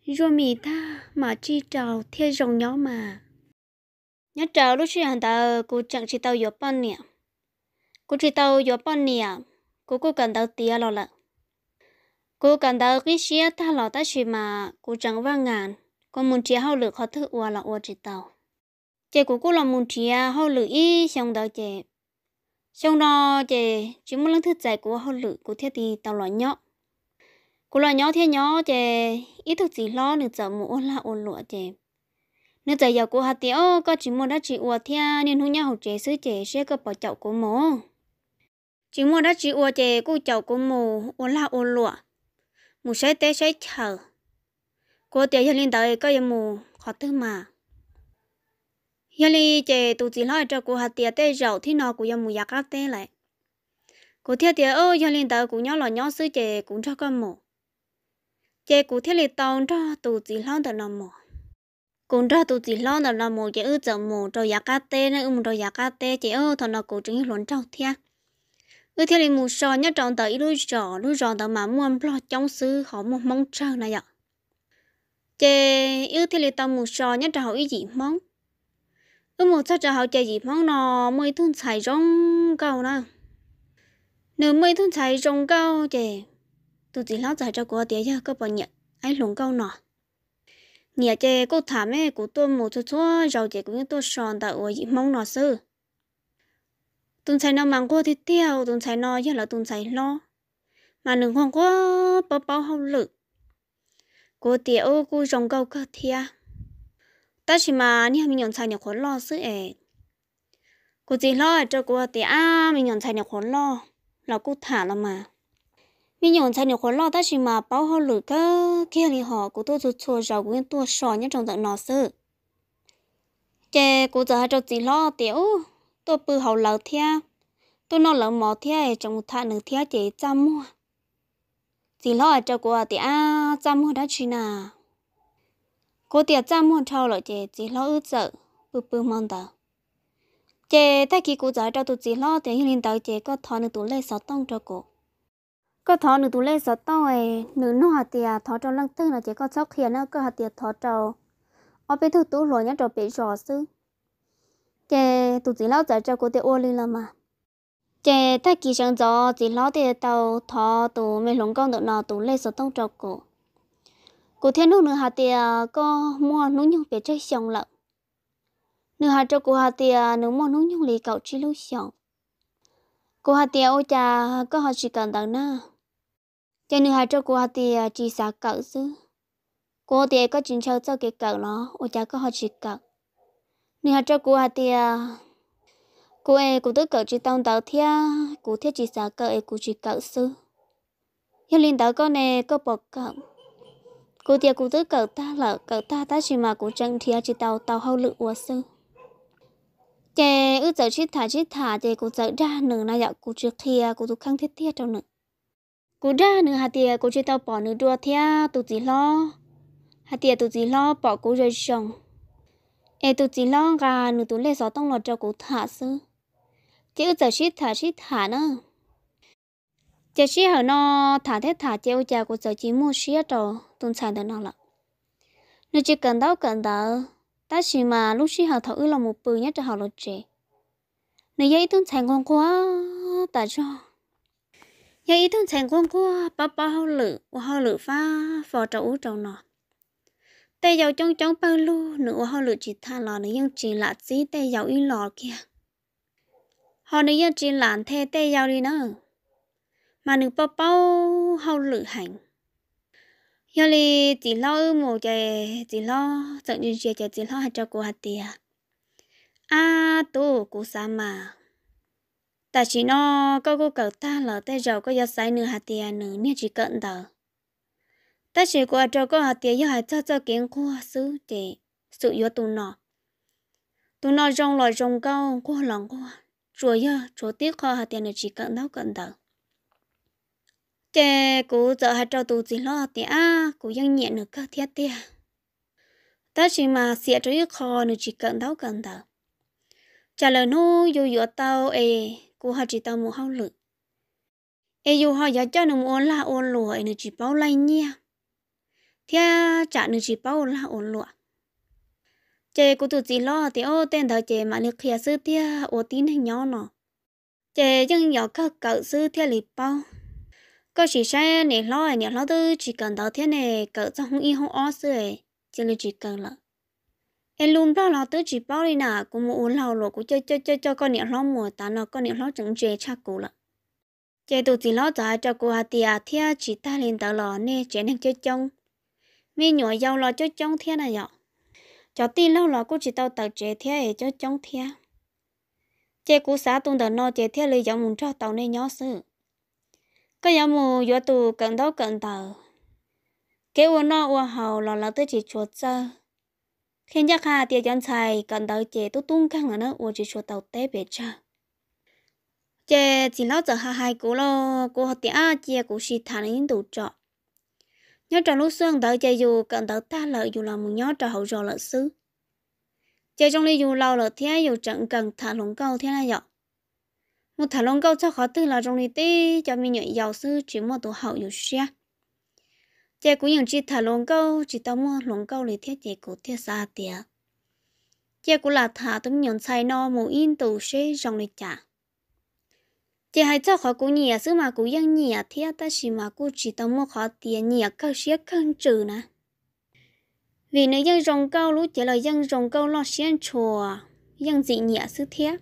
zuaj mis tag mas tsij rau thiaj zoo nyob mas. Nyob rau lub sij hawm ntawd kuv tseem tsis tau yuav poj niam. Kuv tsis tau yuav poj niam, kuv kuj kawm ntawv tiav los lawm. Kuv kawm ntawv qib siab tag los tab sis mas kuv tseem vaj ngas, kuv mus nrhiav hauj lwm qhov twg ua los ua tsis tau. Ces kuv kuj los mus nrhiav hauj lwm ib xyoo ntawd ces xyoo no ces tsis muaj leej twg txais kuv ua hauj lwm, kuv thiaj li tau los nyob. Kuv los nyob thiab nyob ces ib tug txiv hlob nws txawm mus ua lag ua luam ces nws txawm yaum kuv hais tias, Au, koj tsis muaj dab tsi ua thiab niaj hnub nyob hauv tsev xwb ces seb koj puas caum kuv mus. Tsis muaj dab tsi ua ces kuj caum kuv mus ua lag ua luam, mus saib teb saib chaw. Kuv tias, Yog li ntawd koj yuav mus qhov twg mas? Yog li ces tus txiv hlob hais rau kuv hais tias, Tej zaum thib no kuv yuav mus yav qab teb lawm. Kuv thiaj tias, Yog li ntawd kuv nyob los nyob xwb ces kuv nrog koj mus. Ces kuv thiaj li tau nrog tus txiv hlob ntawm no mus. Kuv nrog tus txiv hlob ntawm no mus ces wb txawm mus rau yav qab teb ne, wb mus rau yav qab teb ces thaum no kuv tseem yog hluas nraug thiab. Wb thiaj li mus so nyob rau ntawm ib lub zos, lub zos ntawd mas muaj nplog coob xwb ho muaj Hmoob tsawg na yom. Ces wb thiaj li tau mus so nyob rau hauv ib yim Hmoob. Wb mus txog rau hauv ces yim Hmoob no muaj ib tug ntxhais zoo nkauj na. Nws muaj ib tug ntxhais zoo nkauj ces tus txiv hlob txawm hais rau kuv tias, Yog koj puas nyiam ib hluas nkauj no? Nyiam ces kuj tham me, kuv tuaj mus txhua txhua zaus ces kuv yeej tuaj so ntawm uas yim Hmoob no xwb. Tus ntxhais no mas nquag tiag tiag, tus ntxhais no yog lawv tus ntxhais hlob, mas nws nquag nquag paub paub hauj lwm. Kuv tias, Ub, kuj zoo nkauj kawg thiab, tab sis mas niag me nyuam ntxhais nyuam qhuav loj xwb es. Kuv txiv hlob hais rau kuv tias, Ab, me nyuam ntxhais nyuam qhuav loj los kuj tham los mas. Me nyuam ntxhais nyuam qhuav loj tab sis mas paub hauj lwm kawg kiag li hos kuv tuaj txhua txhua zaus kuv yeej tuaj so nyob rau ntawm no xwb. Ces kuv txawm hais rau txiv hlob tias, Ub, tuaj pw hauv lawv thiab, tuaj noj lawv mov thiab es tseem mus tham nws thiab ces txaj muag. Txiv hlob hais rau kuv tias, Ab, txaj muag dab tsi na? Kuv tias, Txaj muag dhau lawm. Ces txiv hlob wb txawm pw pw hmo ntawd. Ces tag kis kuv txawm hais rau tus txiv hlob tias, Yog li ntawd ces koj thov nws tus lej xov tooj rau kuv. Koj thov nws tus lej xov tooj, nws nug hais tias thov rau leej twg no ces koj txhob qhia na, koj hais tias thov rau ob peb tug tub hluas nyob rau pem zos xwb. Ces tus txiv hlob txawm rau kuv tias, Ua li los mas. Ces tag kis sawv ntxov txiv hlob thiaj tau thov tus me hluas nkauj ntawm no tus lej xov tooj rau kuv. Kuv thiaj nug nws hais tias, Koj muaj hnub nyoog pes tsawg xyoo lawm? Nws hais rau kuv hais tias nws muaj hnub nyoog li kaum tsib lub xyoos. Kuv hais tias, Ua cas koj ho tsis kawm ntawv na? Ces nws hais rau kuv hais tias tsis xav kawm xwb. Kuv tias, Koj tsis ntshaw txoj kev kawm los ua cas koj ho tsis kawm? Nws hais rau kuv hais tias, Kuv es kuv twb kawm tsis tau ntawv thiab kuv thiaj tsis xav kawm es kuv tsis kawm xwb. Yog li ntawd koj ne, koj puas kawm? Kuv tias, Kuv twb kawm tag lawm, kawm tag tab sis mas kuv tseem nrhiav tsis tau tau hauj lwm ua xwb. Ces wb txawm sib tham sib tham ces kuv txawm dag nws na yom, kuv tsis qhia kuv tus kheej tiag tiag rau nws. Kuv dag nws hais tias kuv tsis tau pom nws dua thiab tus txiv hlob hais tias tus txiv hlob pom kuv zoo zoo, es tus txiv hlob nqa nws tus lej xov tooj los rau kuv tham xwb. Ces wb txawm sib tham sib tham na. Ces sij hawm no tham thiab tham ces ua cas kuv txawm cia li muaj siab rau tus ntxhais ntawm no lawm. Nws tsis kawm ntaub kawm ntawv, tab sis mas lub sij hawm thaum wb los mus pw nyob rau hauv lub tsev, nws yog ib tug ntxhais nquag nquag tas zog. Yog ib tug ntxhais nquag nquag paub paub hauj lwm, ua hauj lwm fab fo rau ub rau no. Tej yau coob coob pawg lug nws ua hauj lwm tsis tham los nws yeej tsis lam txib tej yau ib los kiag, ho nws yeej tsis lam nthe tej yau li na, mas nws paub paub hauj lwm heev. Yog li txiv hlob wb mus ces txiv hlob txawm ntsia ntsia ces txiv hlob hais rau kuv hais tias, Ab tub, kuv xav mas tam sim no koj kuj kawm tag lawm, tej zaum koj yuav xaiv nws hais tias nws niag tsis kawm ntawv. Tab sis kuv hais rau koj hais tias yog hais txog txoj kev nquag xwb ces xum yuav tus no. Tus no zoo los zoo nkauj, nquag los nquag, tsuas yog tshuav tib qho hais tias nws tsis kawm ntaub kawm ntawv. Ces kuv txawm hais rau tus txiv hlob tias, Ab, kuv yeej nyiam nws kawg thiab tiag, tab sis mas xiam rau ib qho nws tsis kawm ntaub kawm ntawv. Tsam lawm hnub yus yuav tau es kuv ho tsis tau mus hauj lwm, es yus ho yuav coj nws mus ua lag ua luam es nws tsis paub laij nyiaj, thiab tsam nws tsis paub ua lag ua luam. Ces kuv tus txiv hlob tias, Au, tej ntawd ces mam li qhia xwb tiag, ua tib neeg nyob no ces yeej yuav kawg kawm xwb thiaj li paub. Koj sim saib niam hlob, niam hlob twb tsis kawm ntawv thiab ne, kawm txog hoob ib hoob ob xwb, cia li tsis kawm lawm. Es lus Nplog los twb tsis paub li na, kuv mus ua lag luam kuv coj coj coj koj niam hlob mus tas no koj niam hlob tseem ntse tshaj kuv lawm. Ces tus txiv hlob txawm hais rau kuv hais tias, Thiab tsis tag li ntawd los nej tsev neeg coob coob, me nyuam yaus los coob coob thiab na yom. Cov tij laug los kuj tsis tau tawm tsev thiab es coob coob thiab. Ces kuv xav tus ntawm no ces thiaj li yuav mus nrog tau nej nyob xwb. Koj yuav mus yuav tus kawm ntaub kawm ntawv, kev ua noj ua haus los lawv twb tsis tshua txawj. Qhia ncaj qha tias cov ntxhais kawm ntawv ces tub tub nkeeg lawm na, ua tsis tshua tau teb pes tsawg. Ces txiv hlob txawm hais hais kuv los kuv ho tias, Ab, cia kuv sim tham nws ib ntus tso. Nyob rau lub xyoo ntawd ces yus kawm ntawv tag lawm yus los mus nyob rau hauv zos lawm xwb. Ces zoo li yus laus lawm thiab yus tseem nkees tham hluas nkauj thiab na yom. Mus tham hluas nkauj txog qhov twg los zoo li tib cov me nyuam yaus xwb, tsis muaj tus haum yus siab. Ces kuv yeej tsis tham hluas nkauj, tsis tau muaj hluas nkauj li thiab ces kuv thiaj xav hais tias, Cia kuv lam tham tus me nyuam ntxhais no mus ib ntus seb zoo li cas. Ces hais txog qhov kuv nyiam xwb mas kuv yeej nyiam thiab, tab sis mas kuj tsis tau muaj qhov tias nyiam kawg siab kawg ntsws na. Vim nws yeej zoo nkauj, lub cev los yeej zoo nkauj loj siab ntshua, yeej ntxim nyiam xwb thiab.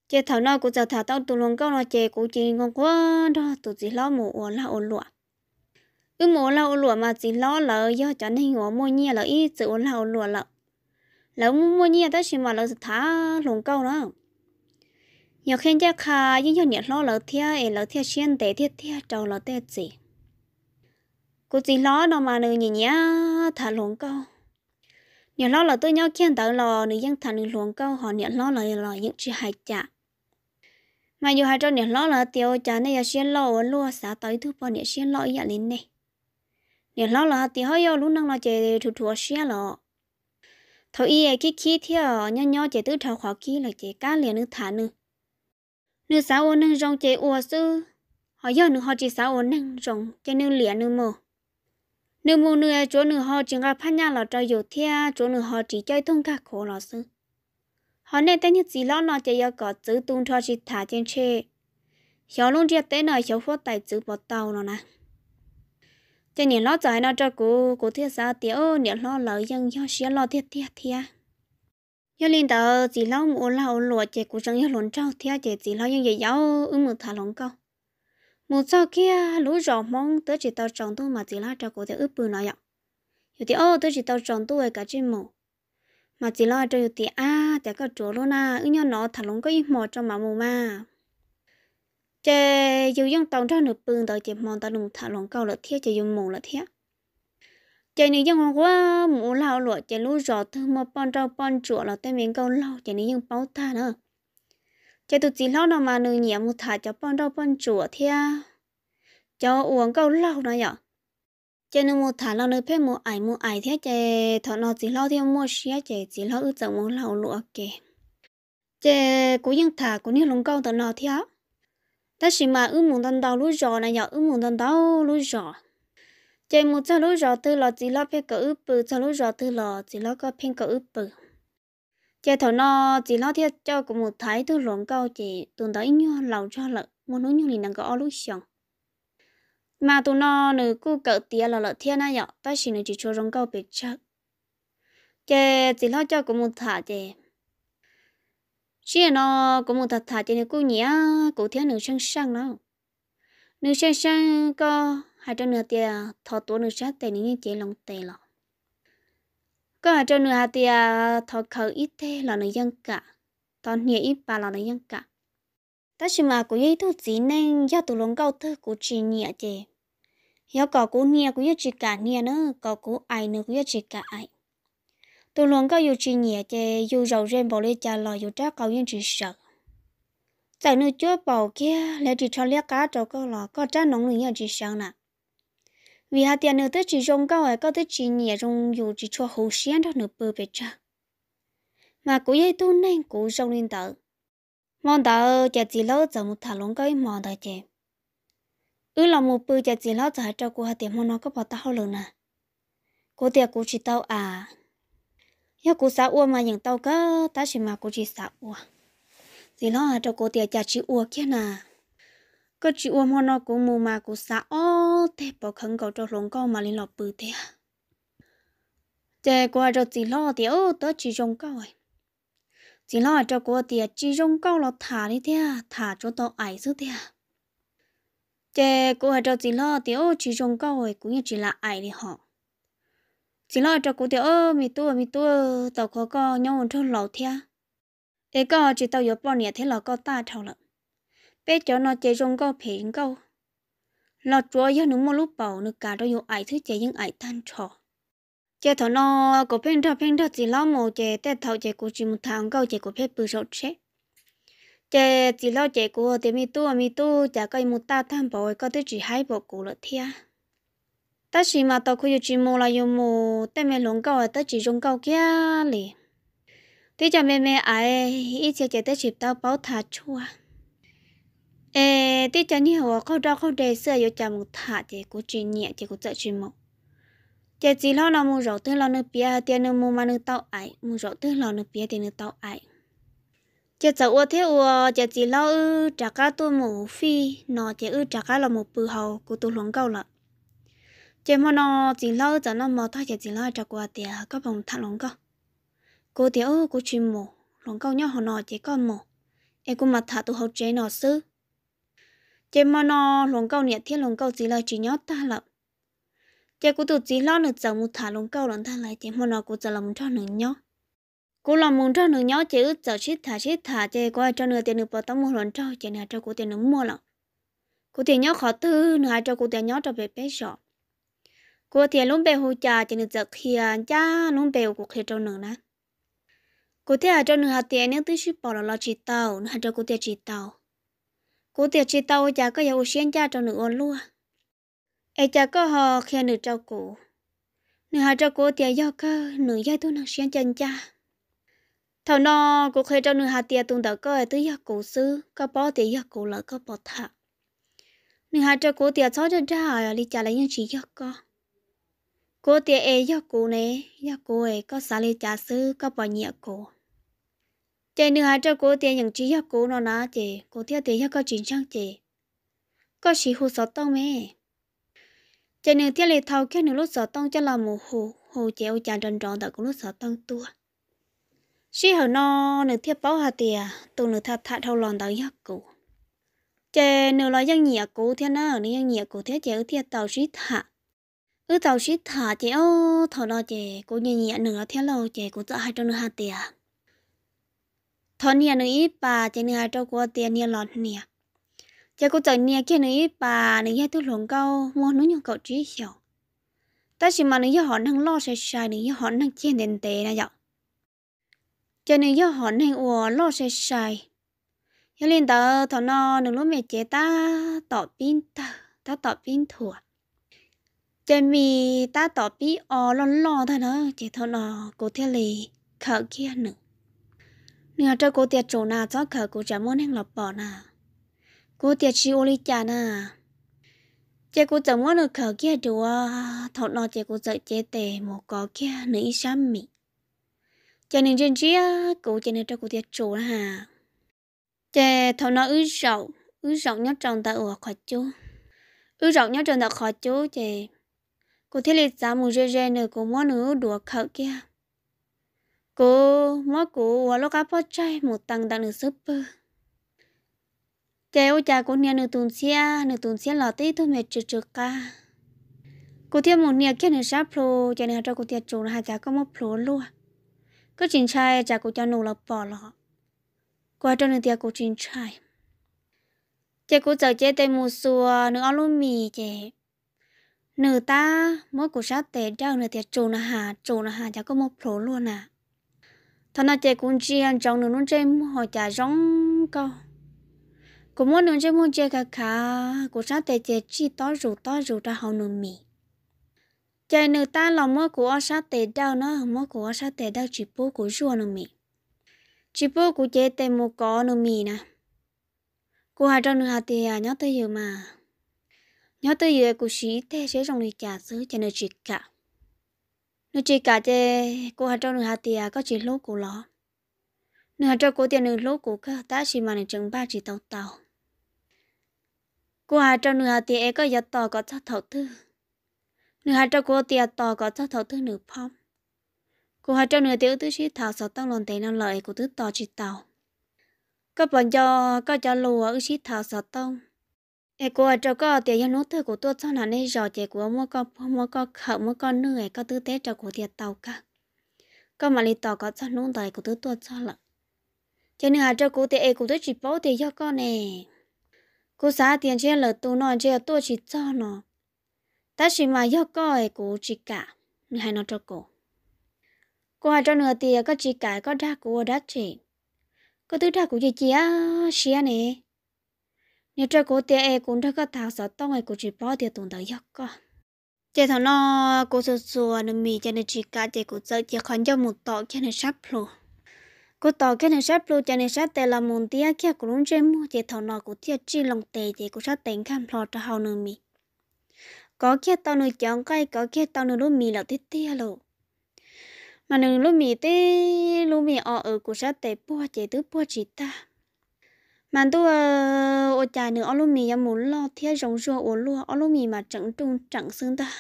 Ces thaum no kuv txawm tham tau tus hluas nkauj no ces kuv cia li nquag nquag nrog tus txiv hlob mus ua lag ua luam. Wb mus ua lag ua luam mas txiv hlob lawv yog cov neeg uas muaj nyiaj, lawv ib txwm ua lag ua luam lawm. Lawv muaj muaj nyiaj tab sis mas lawv tham hluas nkauj na. Yog qhia ncaj qha yeej yog niam hlob lawv thiab es lawv thiaj siab ntev tiag tiag rau lawv tej txiv. Kuv txiv hlob no mas nws nyiam nyiam tham hluas nkauj. Niam hlob lawv twb nyob kiag ntawd los nws yeej tham nws hluas nkauj, ho niam hlob lawv los yeej tsis hais cas. Mas yus hais rau niam hlob lawv tias, Ua cas nej yuav siab loj ua luaj, xav tau ib tug poj niam siab loj ib yam li nej? Niam hlob lawv hais tias, Ho yog lub neej no ces rhuav rhuav siab los. Thaum ub khib khib thiab, nyob nyob ces twb dhau qhov khib lawm ces kav liam nws, tham nws. Nws xav ua neeg zoo ces ua xwb, ho yog nws ho tsis xav ua neeg zoo ces nws liam nws mus. Nws mus nws tsuav nws ho tsis nqa phab nyaj los rau yus thiab tsuav nws ho tsis coj ib tug nkag khuav los xwb. Ho nej tej niag txiv hlob no ces yuav kom txwv tu nrho tsis tham ces ntshe xyov lub ntiaj teb no xyov huab tais txwv puas tau no na. Ces niam hlob txawm hais no rau kuv, kuv thiaj xav tias, Niam hlob lawv yeej yog siab loj tiag tiag thiab. Yog li ntawd txiv hlob mus ua lag ua luam ces kuv tseem yog hluas nraug thiab ces txiv hlob yeej yaum yaum wb mus tham hluas nkauj. Mus txog kiag lub zos Hmoob twb tsis tau tsaus ntuj mas txiv hlob hais rau kuv tias, Wb pw no yom. Yus tias, Ob, twb tsis tau tsaus ntuj kav tsij mus. Mas txiv hlob hais rau yus tias, Ab, cas koj ruam luaj na, wb nyob no tham hluas nkauj ib hmos tso mam mus mas. Ces yus yeej tau nrog nws pw ntawd ces hmo ntawd nws mus tham hluas nkauj lawm thiab ces yus mus lawm thiab. Ces nws yeej ua nquag mus ua lag ua luam ces lub zos twg muaj poj nrauj poj ntsuam los tej me nkauj laug ces nws yeej paub tag na. Ces tus txiv hlob no mas nws nyiam mus tham cov poj nrauj poj ntsuam thiab cov uas nkauj laug no yom. Ces nws mus tham los nws pheej mus aim mus aim thiab ces thaum no txiv hlob thiaj muaj siab ces txiv hlob wb txawm mus lag ua luam ua ke. Ces kuv yeej tham kuv niag hluas nkauj ntawm no thiab, tab sis mas wb mus ntau ntau lub zos na yom, wb mus ntau ntau lub zos. Ces mus txog lub zos twg los txiv hlob pheej kom wb pw, txog lub zos twg los txiv hlob kuj pheej kom wb pw. Ces thaum no txiv hlob thiaj coj kuv mus tham ib tug hluas nkauj ces tus ntawd ib nyuag laus zog lawm, muaj hnub nyoog li nees nkaum ob lub xyoos. Mas tus no nws kuj kawm tiav los lawm thiab na yom, tab sis nws tsis tshua zoo nkauj pes tsawg. Ces txiv hlob coj kuv mus tham ces, sij hawm no kuv mus tham tham ces nws kuj nyiam kuv thiab nws seej seej na. Nws seej seej, koj hais rau nws tias thov tuav nws sab tes nws yeej cev loo tes los. Koj hais rau nws hais tias thov khaws ib teg los nws yeej kam, thov hnia ib pas los nws yeej kam. Tab sis mas kuv yog ib tug txiv neej, yog tus hluas nkauj twg kuv tsis nyiam ces yog kom kuv hnia kuv yeej tsis kam hnia na, kom kuv aim nws kuv yeej tsis kam aim. Tus hluas nkauj yus tsis nyiam ces yus zaum ze npaum li cas los yus rab qau yeej tsis sawv. Txawm nws cuab paum kiag li ris tsho liab qab rau koj los koj rab noov nws yeej tsis sawv na. Vim hais tias nws twb tsis zoo nkauj es koj twb tsis nyiam zoo, yus tsis tshua huv siab nrog nws pw pes tsawg. Mas kuv yog ib tug neeg kuv zoo li ntawd. Hmo ntawd ces txiv hlob txawm mus tham hluas nkauj ib hmo ntawd ces wb los mus pw ces txiv hlob txawm hais rau kuv hais tias, Hmo no koj puas tau hauj lwm na? Kuv tias kuv tsis tau as, yog kuv xav ua mas yeej tau kawg, tab sis mas kuv tsis xav ua. Txiv hlob hais rau kuv tias cas tsis ua kiag na, koj tsis ua hmo no kuv mus mas kuv xav ob teg pov khawv nkaus rau hluas nkauj mam li los pw tiag. Ces kuv hais rau txiv hlob tias, Ub, twb tsis zoo nkauj. Txiv hlob hais rau kuv tias, Tsis zoo nkauj los tham li tiag, tham tsuav tau aim xwb tiag. Ces kuv hais rau txiv hlob tias, Ub, tsis zoo nkauj, kuv yeej tsis lam aim li hos. Txiv hlob hais rau kuv tias, Ob, me tub, me tub, tau qhov koj nyob ua nraug laus thiab, es koj tsis tau yuav poj niam thiab los koj tag dhau lawm. Peb cov no ces zoo nkauj phem nkauj, los tsuav yog nws muaj lub paum nws kam rau yus aim xwb ces yeej aim tag nrho. Ces thaum no kuv pheej nrog pheej nrog txiv hlob mus ces tej thaum ces kuv tsis mus tham nkauj ces kuv pheej pw saum tsheb. Ces txiv hlob ces kuv tias, Me tub, me tub, cas koj mus tag tag npaum koj twb tsis haib pom kuv lawm thiab. Tab sis mas tau kuv yus tsis mus los yus mus tej me hluas nkauj twb tsis zoo nkauj kiag li. Twb cov me me ais ib txhia ces twb tsis tau paub thav tshuaj, es twb cov niag uas qaug doj qaug de xwb yuav cas mus tham ces kuv tsis nyiam ces kuv txawm tsis mus. Ces txiv hlob no mus zaum twg los nws piav hais tias nws mus mas nws tau aim, mus zaum twg los nws piav tias nws tau aim. Ces txawm ua thiab ua ces txiv hlob wb rov qab tuaj mus fij no ces wb rov qab los mus pw hauv kuv tus hluas nkauj lawm. Ces hmo no txiv hlob wb txawm noj hmo tag ces txiv hlob hais rau kuv tias, Koj puas mus tham hluas nkauj? Kuv tias, Ub, kuv tsis mus, hluas nkauj nyob hauv no ces koj mus, es kuv mam tham tus hauv tsev no xwb. Ces hmo no hluas nkauj niam thiab hluas nkauj txiv lawv tsis nyob tag lawm. Ces kuv tus txiv hlob nws txawm mus tham hluas nkauj lawm ntag lawm ces hmo no kuv txawm los mus nrog nws nyob. Kuv los mus nrog nws nyob ces wb txawm sib tham sib tham ces kuv hais rau nws tias nws puas tau muaj hluas nraug ces nws hais rau kuv tias nws muaj lawm. Kuv tias nyob qhov twg, nws hais rau kuv tias nyob rau pem peb zos. Kuv tias lub npe hu cas ces nws txawm qhia ncaj lub npe uas kuv qhia rau nws na. Kuv thiaj hais rau nws hais tias neb twb sib pom los los tsis tau, nws hais rau kuv tias tsis tau. Kuv tias tsis tau ua cas koj yuav ua siab ncaj rau nws ua luaj, es cas koj ho qhia nws rau kuv? Nws hais rau kuv tias yog kawg, nws yog ib tug neeg siab ncaj ncaj. Thaum no kuv qhia rau nws hais tias tus ntawm koj twb yog kuv xwb, koj paub tias yog kuv lawm koj puas tham? Nws hais rau kuv tias txhob dag dag, li cas los yeej tsis yog koj. Kuv tias es yog kuv ne, yog kuv es koj xav li cas xwb, koj puas nyiam kuv? Ces nws hais rau kuv tias yeej tsis yog kuv no na, ces kuv thiaj tias yog koj tsis ntseeg ces koj sim hu xov tooj me. Ces nws thiaj li thau kiag nws lub xov tooj coj los mus hu, hu ces ua cas nrov nrov ntawm kuv lub xov tooj tuaj. Sij hawm no nws thiaj paub hais tias tus nws tham tham dhau los ntawd yog kuv. Ces nws los yeej nyiam kuv thiab na, nws yeej nyiam kuv thiab ces wb thiaj tau sib tham. Wb tau sib tham ces ob thaum no ces kuv nyiam nyiam nws los thiab lauj, ces kuv txawm hais rau nws hais tias thov nias nws ib pas, ces nws hais rau kuv tias nias los nias. Ces kuv txawm nias kiag nws ib pas, nws yog tug hluas nkauj muaj hnub nyoog kaum tsib xyoos, tab sis mas nws yog hom neeg loj sai sai, nws yog hom neeg ciaj ntev ntev na yom. Ces nws yog hom neeg uas loj sai sai. Yog li ntawd thaum no nws lub me cev tab tom pib ntawg, tab tom pib nthuav, ces mis tab tom pib o loj loj ntag na, ces thaum no kuv thiaj li khawm kiag nws. Nws hais rau kuv tias tsum na, txhob khawm kuv tsam muaj neeg los pom na. Kuv tias tsis ua li cas na. Ces kuv txawm muab nws khawm kiag duav, thaum no ces kuv txawm cev tes mus kov kiag nws ib sab mis. Ces nws ntsia ntsia kuv ces nws rau kuv tias tsum na. Ces thaum no wb zaum, wb zaum nyob rau ntawm uas qhov cub, wb zaum nyob rau ntawm qhov cub ces kuv thiaj li txav mus ze ze nws, kuv muab nws lub duav khawm kiag. Kuv muab kuv ua lub qab pob tsaig mus tees ntawm nws xub pwg. Ces ua cas kuv hnia nws tus ntxhiab, nws tus ntxhiab los tib tug me tsw tsw qab. Kuv thiaj mus hnia kiag nws sab plhu, ces nws hais rau kuv tias tsum na, hais tias koj muab plhu luaj, koj tsis ntshai tsam kuv cov nus los pom los? Kuv hais rau nws tias kuv tsis ntshai. Ces kuv txawm cev tes mus xuas nws ob lub mis ces nws tab muab kuv sab tes dawj, nws tias tsum na has, tsum na has, cas koj muab plhu luaj na. Thaum no ces kuv ntsia ntsoov nws lub ntsej muag cas zoo nkauj. Kuv muab nws ntsej muag ntsia khav khav, kuv sab tes ces tsij tob zus tob zus rau hauv nws mis. Ces nws tab los muab kuv ob sab tes dawj na, muab kuv ob sab tes dawj tsis pub kuv zuaj nws mis, tsis pub kuv cev tes mus kov nws mis na. Kuv hais rau nws hais tias nyob twj ywm mas, nyob twj ywm, kuv siv ib teg seb zoo li cas xwb, ces nws tsis kam. Nws tsis kam ces kuv hais rau nws hais tias koj tsis hlub kuv los? Nws hais rau kuv tias nws hlub kuv kawg tab sis mas nws tseem npaj tsis tau tau. Kuv hais rau nws hais tias es koj yuav tos kom txog thaum twg? Nws hais rau kuv tias tos kom txog thaum twg nws phob. Kuv hais rau nws tias wb twb sib tham xov tooj los ntev no lawm es kuv twb tos tsis tau. Koj puas nco koj cov lus wb sib tham xov tooj? Es kuv hais rau koj tias yog hnub twg kuv tuaj txog nram nej zos ces kuv muab koj puag muab koj khawm muab koj nwj es koj twb teb rau kuv tias tau kawg. Koj mam li tos kom txog hnub ntawd es kuv twb tuaj txog lawm. Ces nws hais rau kuv tias es kuv twb tsis paub tias yog koj ne. Kuv xav tias ntshe lawm tus no ntshe yuav tuaj tsis txog no, tab sis mas yog koj es kuv tsis kam. Nws hais no rau kuv. Kuv hais rau nws tias koj tsis kam koj dag kuv ua dab tsi? Koj twb dag kuv cia cia siab ne. Nws rau kuv tias es kuv nrog koj tham xov tooj es kuv tsis paub tias tus ntawd yog koj. Ces thaum no kuv xuas xuas nws mis ces nws tsis kam ces kuv txawm cia qhov ncauj mus tom kiag nws sab plhu. Kuv tom kiag nws sab plhu ces nws sab tes los mus ntiab kiag kuv lub ntsej muag ces thaum no kuv thiaj tsij loo tes ces kuv sab tes nkag nplho rau hauv nws mis, kov kiag tau nws cov nqaij kov kiag tau nws lub mis lawm tiag tiag lauj. Mas nws lub mis tib lub mis o w kuv sab tes puag ces twb puag tsis tag. Mas ntuj, ua cas nws ob lub mis yuav mus loj thiab zoo zuag ua luaj, ob lub mis mas tseem nruj nreem xwb ntag.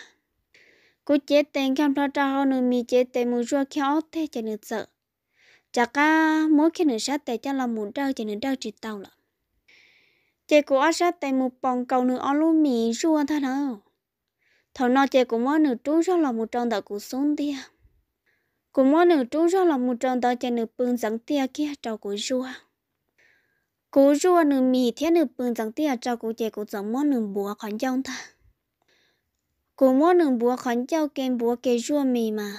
Kuv cev tes nkag nplho rau hauv nws mis, cev tes mus zuaj kiag ob teg ces nws txawm rov qab muab kiag nws sab tes coj los mus dawj ces nws dawj tsis tau lawm. Ces kuv ob sab tes mus pos nkaus nws ob lub mis zuaj ntag na. Thaum no ces kuv muab nws rub zog los mus rau ntawm kuv xub ntiag. Kuv muab nws rub zog los mus rau ntawd ces nws pw ntxeev tiaj kiag rau kuv zuaj. Kuv zuaj nws mis thiab nws pw ntxeev tiaj rau kuv ces kuv txawm muab nws npuav qhov ncauj ntag. Kuv muab nws npuav qhov ncauj ke npuav ke zuaj mis mas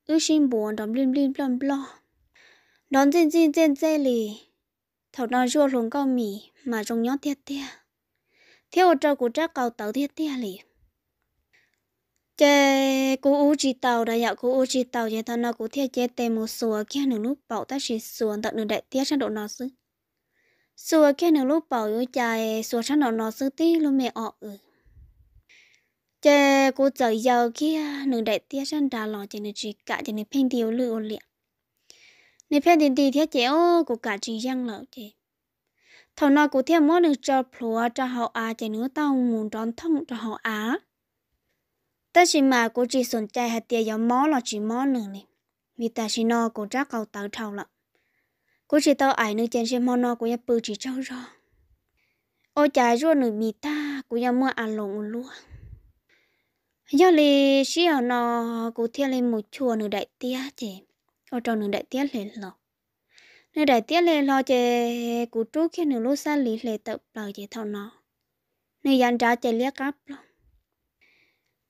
wb sib npuav nrov nplij nplij nploj nploj, nrov ntxij ntxij ntxej ntxej li. Thaum no zuaj hluas nkauj mis mas zoo nyob tiag tiag, thiab ua rau kuv rab qau tawv tiag tiag li. Ces kuv ua tsis taus, yam kuv ua tsis taus ces thaum no kuv thiaj cev tes mus xuas kiag nws lub paum tab sis xuas ntawm nws daim tiab sab nraum no xwb. Xuas kiag nws lub paum yuav cas xuas sab nraum no xwb tib lub me o w. Ces kuv txawm yaws kiag nws daim tiab sab nrad los ces nws tsis kam ces nws pheej nti ua lwj ua liam. Nws pheej nti nti thiab ces o kuv kam tsis yeej lawm ces thaum no kuv thiaj muab nws tso plhuav rau hauv av ces nws tau mus nrov nthooj rau hauv av. Tab sis mas kuv tsis xom cai hais tias yuav mob los tsis mob nws li, vim tam sim no kuv rab qau tawv dhau lawm. Kuv tsis tau aim nws ces ntshe hmo no kuv yuav pw tsis tsaug zog. Ua cas zuaj nws mis tag kuv yuav muaj a loos ua luaj. Yog li sij hawm no kuv thiaj li mus chua nws daim tiab ces ua rau nws daim tiab hle hlo. Nws daim tiab hle hlo ces kuv rub kiag nws lub xab li hle tawm plaws ces thaum no nws yav nrad ces liab qab ploog.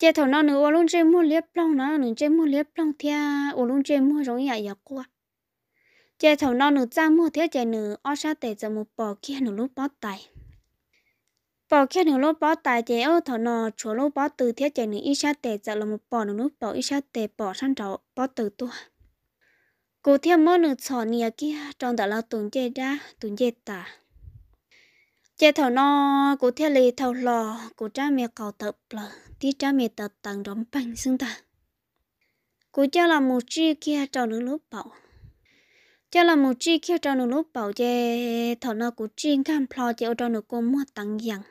Ces thaum no nws ua lub ntsej muag liab ploog no, nws ntsej muag liab ploog thiab ua lub ntsej muag zoo ib yam yuav quaj. Ces thaum no nws txaj muag thiab ces nws ob sab tes txawm mus pos kiag nws lub pob tais. Pos kiag nws lub pob tais ces thaum no tshuav lub pob tw thiab ces nws ib sab tes txawm los mus pos nws lub paum, ib sab tes pos sab nraud pob tw tuaj. Kuv thiaj muab nws txhom nias kiag rau ntawm lawv tus ncej dab tus ncej tas. Ces thaum no kuv thiaj li thau hlo kuv rab me qau tawm plaws tib rab me taw taw nrov npeeg xwb ntag. Kuv coj los mus tsij kiag rau nws lub paum. Coj los mus tsij kiag rau nws lub paum ces thaum no kuv tsij nkag nplho ces ua rau nws kua muag teev yees.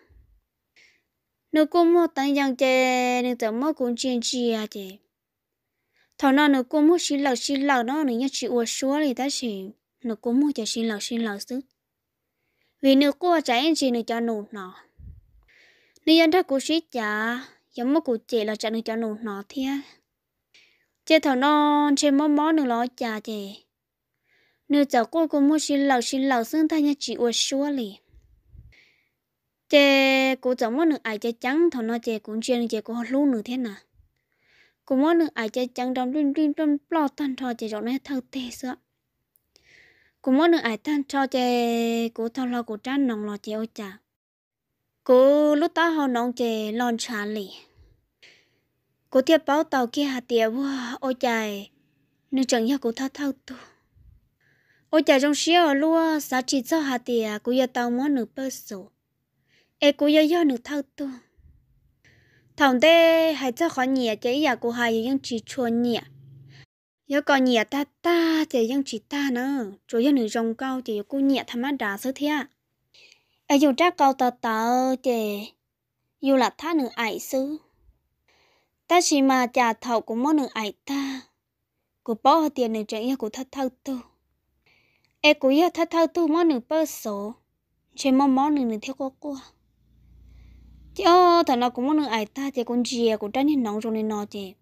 Nws kua muag teev yees ces nws txawm muab kuv ntsia ntsia ces thaum no nws kua muag sib lawm sib lawm no, nws yeej tsis ua suab li tab sis nws kua muag ces sib lawm sib lawm xwb. Vim nws quaj tsam ib ntsis nws cov nus hnov. Nws yuav nrog kuv sib cav, yuav muab kuv cem los tsam nws cov nus hnov thiab. Ces thaum no ntshe mob mob nws los cas ces nws txawm quaj kua muag sib lawm sib lawm xwb ntag, yeej tsis ua suab li. Ces kuv txawm muab nws aim ceev ceev, thaum no ces kuv ntsia nws ces kuv ho hlub nws thiab na. Kuv muab nws aim ceev ceev nrov nplij nplij nploj nploj tag nrho ces zaum no thawj teg xwb. Kuv muab nws aim tag nrho ces kuv thau hlo kuv rab noov los ces ua cas kuv lub taub hau noov ces lo ntshav li. Kuv thiaj paub tau kiag hais tias ua, ua cas nws tseem yog kuv thawj thawj tug. Ua cas zoo siab ua luaj, xav tsis txog hais tias kuv yuav tau muab nws pawj xus, es kuv yuav yog nws thawj tug. Thaum ntej hais txog qhov nyiam ces ib yam kuv hais yus yeej tsis tshua nyiam, Yuav kom nyiam tag tag ces yeej tsis tag na, tsuas yog nws zoo nkauj ces yus kuj nyiam tham mab das xwb thiab. Es yus rab qau tawv tawv ces yus lam thab nws aim xwb. Tab sis mas cas thaum kuv muab nws aim tag, kuv paub hais tias nws tseem yog kuv thawj thawj tug, es kuv yog thawj thawj tug muab nws pawj xov, ntshe mob mob nws nws thiaj quaj quaj. Ces o, thaum no kuv muab nws aim tag ces kuv ntsia kuv rab niag noov zoo li no ces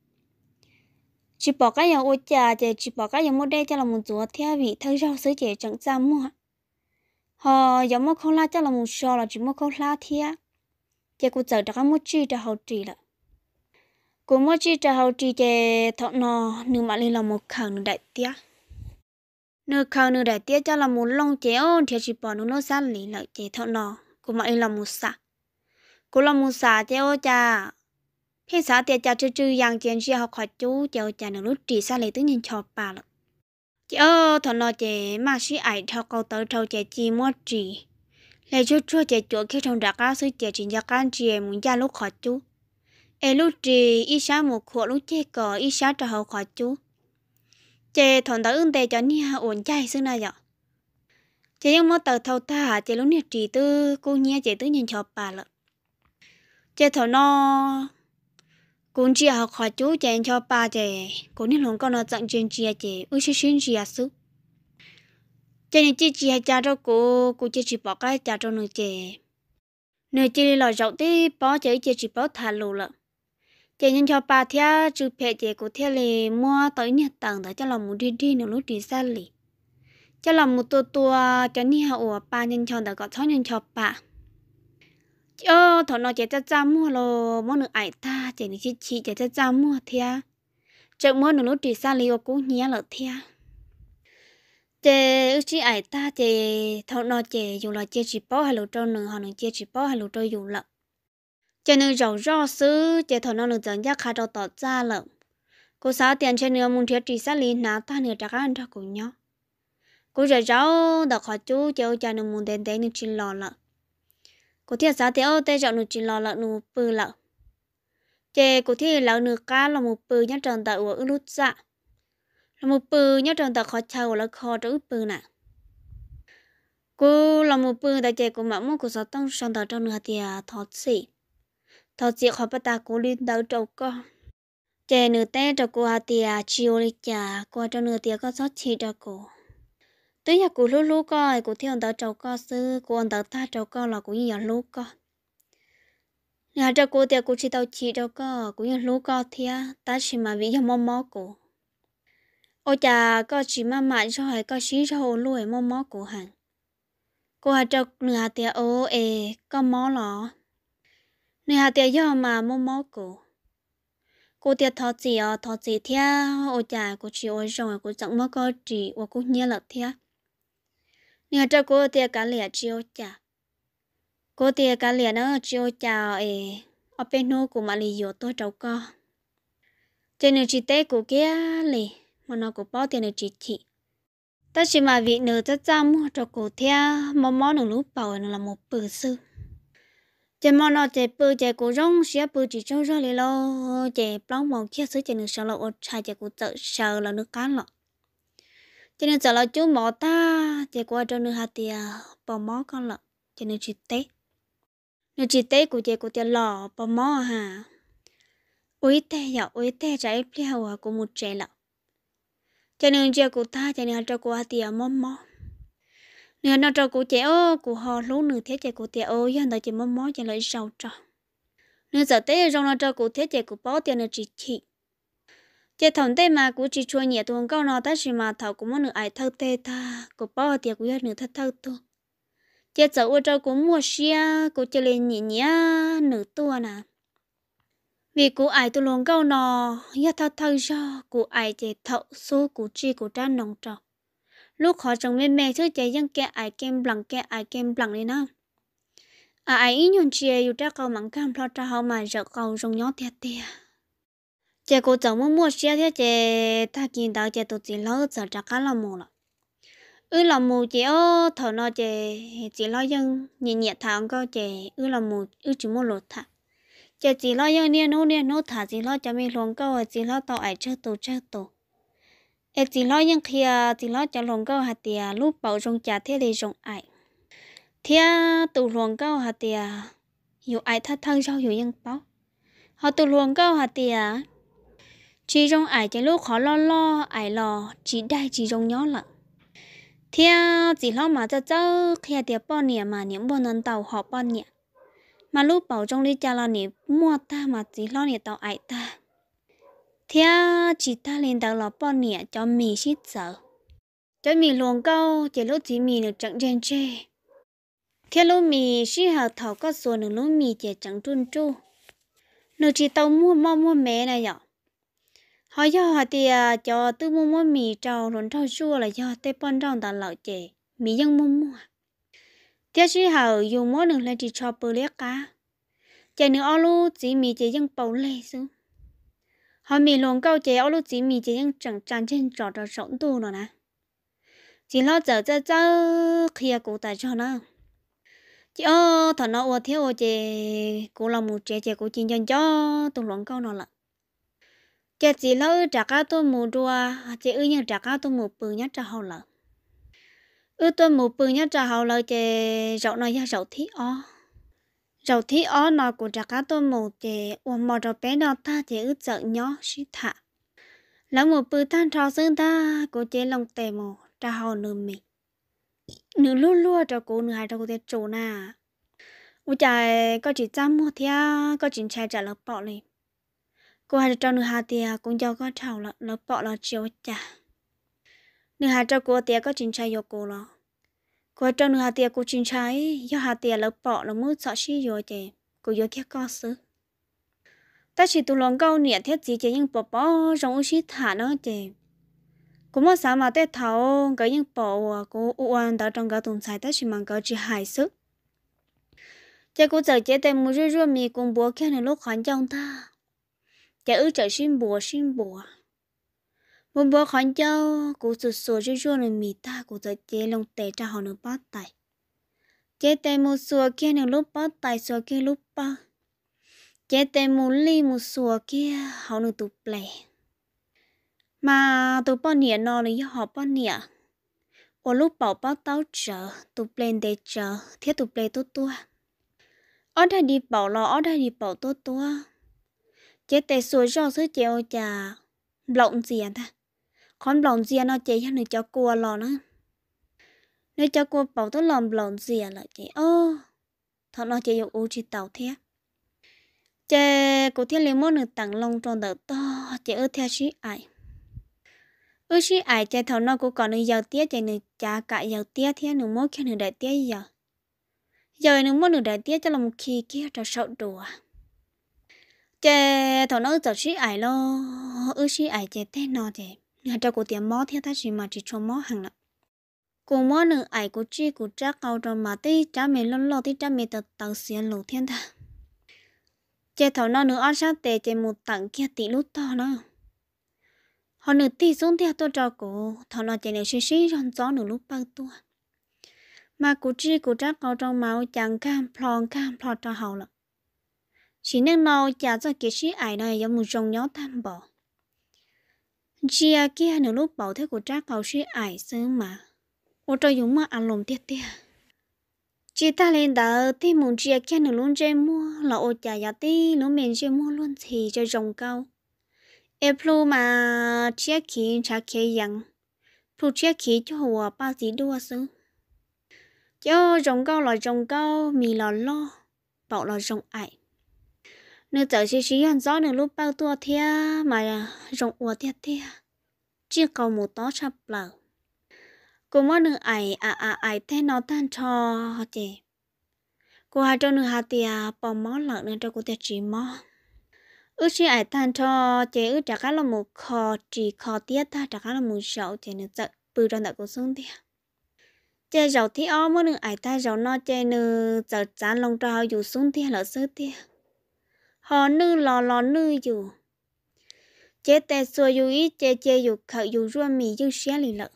tsis pom qab yuav ua cas, ces tsis pom qab yuav muab dej coj los mus ntxuav thiab vim thawj zaug xwb ces tseem txaj muag, ho yuav muab khaub hlab coj los mus so los tsis muaj khaub hlab thiab. Ces kuv txawm rov qab muab tsij rau hauv ris lawm. Kuv muab tsij rau hauv ris ces thaum no nws mam li los mus khaws nws daim tiab. Nws khaws nws daim tiab coj los mus looj ces o, nrhiav tsis pom nws lub xab lis lawm ces thaum no kuv mam li los mus xam. Kuv los mus xam ces ua cas pheej xav tias cas tsw tsw yees ces ntsia hauv qhov cub ces ua cas nws lub ris xab lis twb ncho ncho pa lawm. Ces o, thaum no ces maj sib aim dhau qau tawv dhau ces ci muab ris hle tsuag tsuag ces cuam kiag rau nram qab xwb ces tsis nco qab ntsia mus ncaj lub qhov cub, es lub ris ib sab mus khuam lub ceg kos ib sab rau hauv qhov cub. Ces thaum ntawd wb ntes cov niag uas ncaig xwb na yom, ces yeej muab taws thau tag ces lub niag ris twb kub hnyiab ces twb ncho ncho pa lawm. Ces thaum no kuv ntsia hauv qhov cub ces ncho pa ces kuv niag hluas nkauj no txawm ntsia ntsia ces wb sib sib ntsia xwb. Ces nws cia tsis hais cas rau kuv, kuv cia tsis pom qab cas rau nws ces nws cia li los zaum tib pob ces wb cia tsis paub tham lus lawm. Ces ncho ncho pa thiab tsw phem ces kuv thiaj li muab tau ib niag taws ntawd coj los mus dig dig nws lub ris xab lis, coj los mus tua tua cov niag uas pa ncho ncho ntawd kom txhob ncho ncho pa. Ces o, thaum no ces txaj txaj muag los muab nws aim tag ces nws chim chim ces txaj txaj muag thiab, tseem muab nws lub ris xab lis ua kub hnyiab lawm thiab. Ces wb sib aim tag ces thaum no ces yus los cia tsis paub hais lus rau nws ho nws cia tsis paub hais lus rau yus lawm. Ces nws zaum zoj xwb ces thaum no nws txawm ncaj qha rau tom txaj lawm. Kuv xav tias ntshe nws mus nrhiav ris xab lis hnav tag nws rov qab nrog kuv nyob. Kuv zaum zaum ntawm qhov cub ces ua cas nws mus ntev ntev nws tsis los lawm. Kuv thiaj xav tias o, tej zaum nws tsis los lawm nws mus pw lawm. Ces kuv thiaj li lawv nws qab los mus pw nyob rau ntawm uas wb lub txaj, los mus pw nyob rau ntawm qhov chaw uas lawv kho rau wb pw na. Kuv los mus pw ntawd ces kuv mam muab kuv xov tooj sau ntawv rau nws hais tias thov txim, thov txim qhov pas tas kuv li ntawd rau koj. Ces nws teb rau kuv hais tias tsis ua li cas, kuv hais rau nws tias koj txhob chim rau kuv, twb yog kuv hlub hlub koj kuv thiaj ua ntawv rau koj xwb, kuv ua ntawv tag rau koj los kuv yeej yuav hlub koj. Nws hais rau kuv tias kuv tsis tau chim rau koj, kuv yeej hlub koj thiab tab sis mas vim yog mob mob kuv, ua cas koj tsis maj mam zog es koj sib zog ua luaj es mob mob kuv heev. Kuv hais rau nws hais tias o, es koj mob los? Nws hais tias yog mas mob mob kuv. Kuv tias thov txim os, thov txim thiab, ua cas kuv tsis ua zoo kuv tseem muab koj ris ua kub hnyiab lawm thiab. Nws hais rau kuv tias kav liam tsis ua cas. Kuv tias kav liam na tsis ua cas es ob peb hnub kuv mam li yuav tuaj rau koj. Ces nws tsis teb kuv kiag li, hmo no kuv paub tias nws tsis chim. Tab sis mas vim nws txaj txaj muag rau kuv thiab mob mob nws lub paum nws los mus pw xwb. Ces hmo no ces pw ces kuv zoo siab pw tsis tsaug zog li lauj, ces plaub moos kiag xwb ces nws sawv los ua tshais ces kuv txawm sawv lawv nws qab los. Ces nws txawm los cub mov tag ces kuv hais rau nws hais tias puas mob koj lawm, ces nws tsis teb. Nws tsis teb kuv ces kuv tias los puas mob ha. Ua ib teg yom, ua ib teg tsam ib pliag uas kuv mus tsev lawm. Ces nws ntsia kuv tag ces nws hais rau kuv hais tias mob mob. Nws hais no rau kuv ces o, kuv ho hlub nws thiab ces kuv tias o, yog ntawd ces mob mob ces lawv zaum rau. Nws txawm teb zoo no rau kuv thiab ces kuv paub tias nws tsis chim. Ces thaum ntej mas kuv tsis tshua nyiam tus hluas nkauj no tab sis mas thaum kuv muab nws aim thawj teg tag kuv paub hais tias kuv yog nws thawj thawj tug, ces txawm ua rau kuv muaj siab kuv cia li nyiam nyiam nws tuaj na. Vim kuv aim tus hluas nkauj no yog thawj thawj zog, kuv aim ces thaum xub kuv tsij kuv rab noog rau. Lub qhov tseem me me xwb ces yeej ke aim ke npleem ke aim ke npleem li na. Aim ib nyuag ntsia yus rab qau mam nkag nplho rau hauv mas zawm qau zoo nyob tiag tiag. Ces kuv txawm muaj muaj siab thiab ces tag kis ntawd ces tus txiv hlob txawm rov qab los mus lawm. Wb los mus ces o, thaum no ces txiv hlob yeej nyiam nyiam tham hluas nkauj ces wb los mus wb tsis muaj lus tham. Ces txiv hlob yeej niaj hnub niaj hnub tham txiv hlob cov me hluas nkauj, txiv hlob tau aim tsawg tus tsawg tus. Es txiv hlob yeej qhia txiv hlob cov hluas nkauj hais tias lub paum zoo cas thiaj li zoo aim, thiab tus hluas nkauj hais tias yus aim thawj thawj zaug yus yeej paub. Ho tus hluas nkauj hais tias tsis zoo aim ces lub qhov loj loj aim los tsis daig tsis zoo nyob lawm. Thiab txiv hlob mas txawj txawj qhia tias poj niam mas niam muaj ntau ntau hom poj niam, mas lub paum zoo li cas los nim muaj tag mas txiv hlob niam tau aim tag. Thiab tsis tag li ntawd los poj niam cov mis sib txawv. Cov mis hluas nkauj ces lub txiv mis nws tseem ntseg ntseg, thiab lub mis sij hawm thaum koj xuas nws lub mis ces tseem nruj nruj, nws tsis tau muag moj muag mev na yom. Ho yog hais tias cov twb muaj muab mis rau hluas nraug zuaj los yog tej poj nrauj ntawd lawm ces mis yeej muaj muag, thiab sij hawm yus muab nws hle ris tsho pw liab qab, ces nws ob lub txiv mis ces yeej paus leg xwb. Ho mis hluas nkauj ces ob lub txiv mis ces yeej tseem tsa ntseg ntsos rau saum ntuj no na. Txiv hlob txawm txawj txawj qhia kuv tas zog na. Ces ob thaum no ua thiab ua ces kuv los mus tsev ces kuv cia nco nco tus hluas nkauj no lawm. Ces txiv hlob wb rov qab tuaj mus dua, ces wb yeej rov qab tuaj mus pw nyob rau hauv lawv. Wb tuaj mus pw nyob rau hauv lawv ces zaum no yog zaum thib ob. Zaum thib ob no kuv rov qab tuaj mus ces ua hmo rau peb noj tag ces wb txawm nyob sib tham. Lawv mus pw tag nrho xwb ntag kuv cev loo tes mus rau hauv nws mis. Nws luag luag rau kuv, nws hais rau kuv tias, Tsum na, ua cas koj tsis txaj muag thiab koj tsis ntshai tsam lawv pom li? Kuv hais rau nws hais tias, Kuv nco koj dhau lawm, lawv pom los tsis ua cas. Nws hais rau kuv tias, Koj tsis ntshai yuav kuv los? Kuv hais rau nws hais tias, Kuv tsis ntshai, yog hais tias lawv pom los muab txhom sib yuav ces kuv yuav kiag koj xwb. Tab sis tus hluas nkauj niam thiab txiv ces yeej pom pom zoo wb sib tham no ces kuv muab xav mas tej thaum nkawd yeej pom uas kuv ua ua ntawd rau nkawd tus ntxhais tab sis mas nkawd tsis hais xwb. Ces kuv txawm cev tes mus zuaj zuaj mis, kuv npuav kiag nws lub qhov ncauj ntag. Ces wb txawm sib npuav sib npuav, npuav npuav qhov ncauj, kuv xuas xuas zuaj zuaj nws mis tag kuv txawm cev loo tes rau hauv nws pob tais. Cev tes mus xuas kiag nws lub pob tais, xuas kiag lub pawg, cev tes mus lij mus xuas kiag hauv nws tus ples. Mas tus poj niam no nws yog hom poj niam uas lub paum pob taub tsawv, tus ples ntev tsawv thiab tus ples tuab tuab. Ob daim di paum los ob daim di paum tuab tuab. Cev tes xuas zoj xwb ces ua cas nplaum ntxias ntag. Qhov nplaum ntxias no ces yog nws cov kua los na. Nws cov kua paum twb los nplaum ntxias lawm ces o, thaum no ces yus ua tsis taus thiab. Ces kuv thiaj li muab nws teem loo rau ntawm tog ces wb thiaj sib aim. Wb sib aim ces thaum no kuv kom nws yaws tiab ces nws cav kam yaws tiab thiab nws muab kiag nws daim tiab yaws. Yaws nws muab nws daim tiab coj los khi kiag rau saum duav. Ces thaum no wb txawm sib aim los, wb sib aim ces tej no ces nws hais rau kuv tias mob thiab tab sis mas tsis tshua mob heev lawm. Kuv muab nws aim kuv tsij kuv rab qau rau mas tib rab me loj loj tib rab me tawv tawv xiav lus thiab ntag. Ces thaum no nws ob sab tes ces mus teem kiag tim lub tog na. Ho nws tig xub ntiag tuaj rau kuv, thaum no ces nws sib sib zog ntxob nws lub pawg tuaj. Mas kuv tsij kuv rab qau rau mas ua cas nkag nplho nkag nplho rau hauv lawm. Sim neej no ua cas txoj kev sib aim no yuav mus zoo nyob tag npaum. Ntsia kiag nws lub paum thiab kuv rab qau sib aim xwb mas ua rau yus muaj a loos tiag tiag. Tsis tag li ntawd tig mus ntsia kiag nws lub ntsej muag los ua cas yog tib lub me ntsej muag luag ntxhi zoo zoo nkauj, es plhu mas tshiab khiv ntshav khiav yeev, plhu tshiab khiv cuag uas paj txiv duaj xwb. Ces zoo nkauj los zoo nkauj, mis los loj, paum los zoo aim. Nws txawm siv siv yog ntxob nws lub pawg tuaj thiab mas zoo ua tiag tiag, tsij qau mus tob tshaj plaws. Kuv muab nws aim a a aim tej no tag nrho ces kuv hais rau nws hais tias, Puas mob lawm? Nws rau kuv tias, Tsis mob. Wb sib aim tag nrho ces wb rov qab los mus kho ris kho tiab tag rov qab los mus zaum ces nws txawm pw rau ntawm kuv xub ntiag. Ces zaum thib ob muab nws aim tag zaum no ces nws txawm txav loo rau hauv yus xub ntiag lawm xwb tiag. Ho nwj los los nwj yus, cev tes xuas yus ib ce cia yus khawm yus zuaj mis ywj siab li lawm.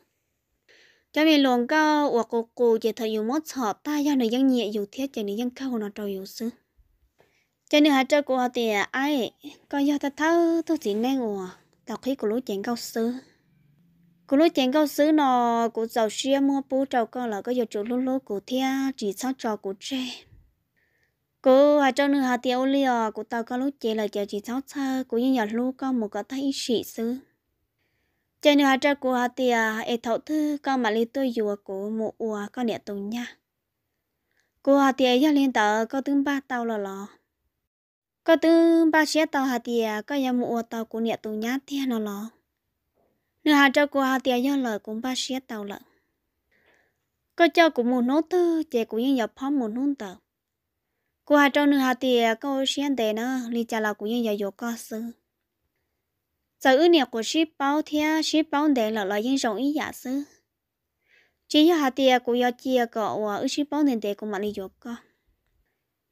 Cov me hluas nkauj uas qus qus ces thaum yus muab txhom tag yog nws yeej nyiam yus thiab ces nws yeej kawg ua no rau yus xwb. Ces nws hais rau kuv hais tias, Aib, koj yog thawj thawj tug txiv neej uas tau qhib kuv lub cev nkauj xwb. Kuv lub cev nkauj xwb no, kuv txaus siab muab pub rau koj lawm, koj yuav tsum hlub hlub kuv thiab tsis txhob tso kuv tseg. Kuv hais rau nws hais tias, ua li os, kuv tau koj lub cev lawm ces tsis txhob txhawj, kuv yeej yuav hlub koj mus kom tag ib sim xwb. Ces nws hais rau kuv hais tias, es thaum twg koj mam li tuaj yuav kuv mus ua koj niam tus nyab? Kuv hais tias, yog li ntawd koj twb npaj tau los los? Koj twb npaj siab tau hais tias koj yuav mus ua tau kuv niam tus nyab tiag no los? Nws hais rau kuv hais tias, yog lawm, kuv npaj siab tau lawm. Koj coj kuv mus hnub twg ces kuv yeej yuav phob mus hnub ntawd. Kuv hais rau nws hais tias, koj ua siab ntev na, li cas los kuv yeej yuav yuav koj xwb. Txawm wb niam quas sib paub thiab sib paub ntev lawm los yeej zoo ib yam xwb. Tsis yog hais tias kuv yuav cia kom uas wb sib paub ntev ntev kuv mam li yuav koj.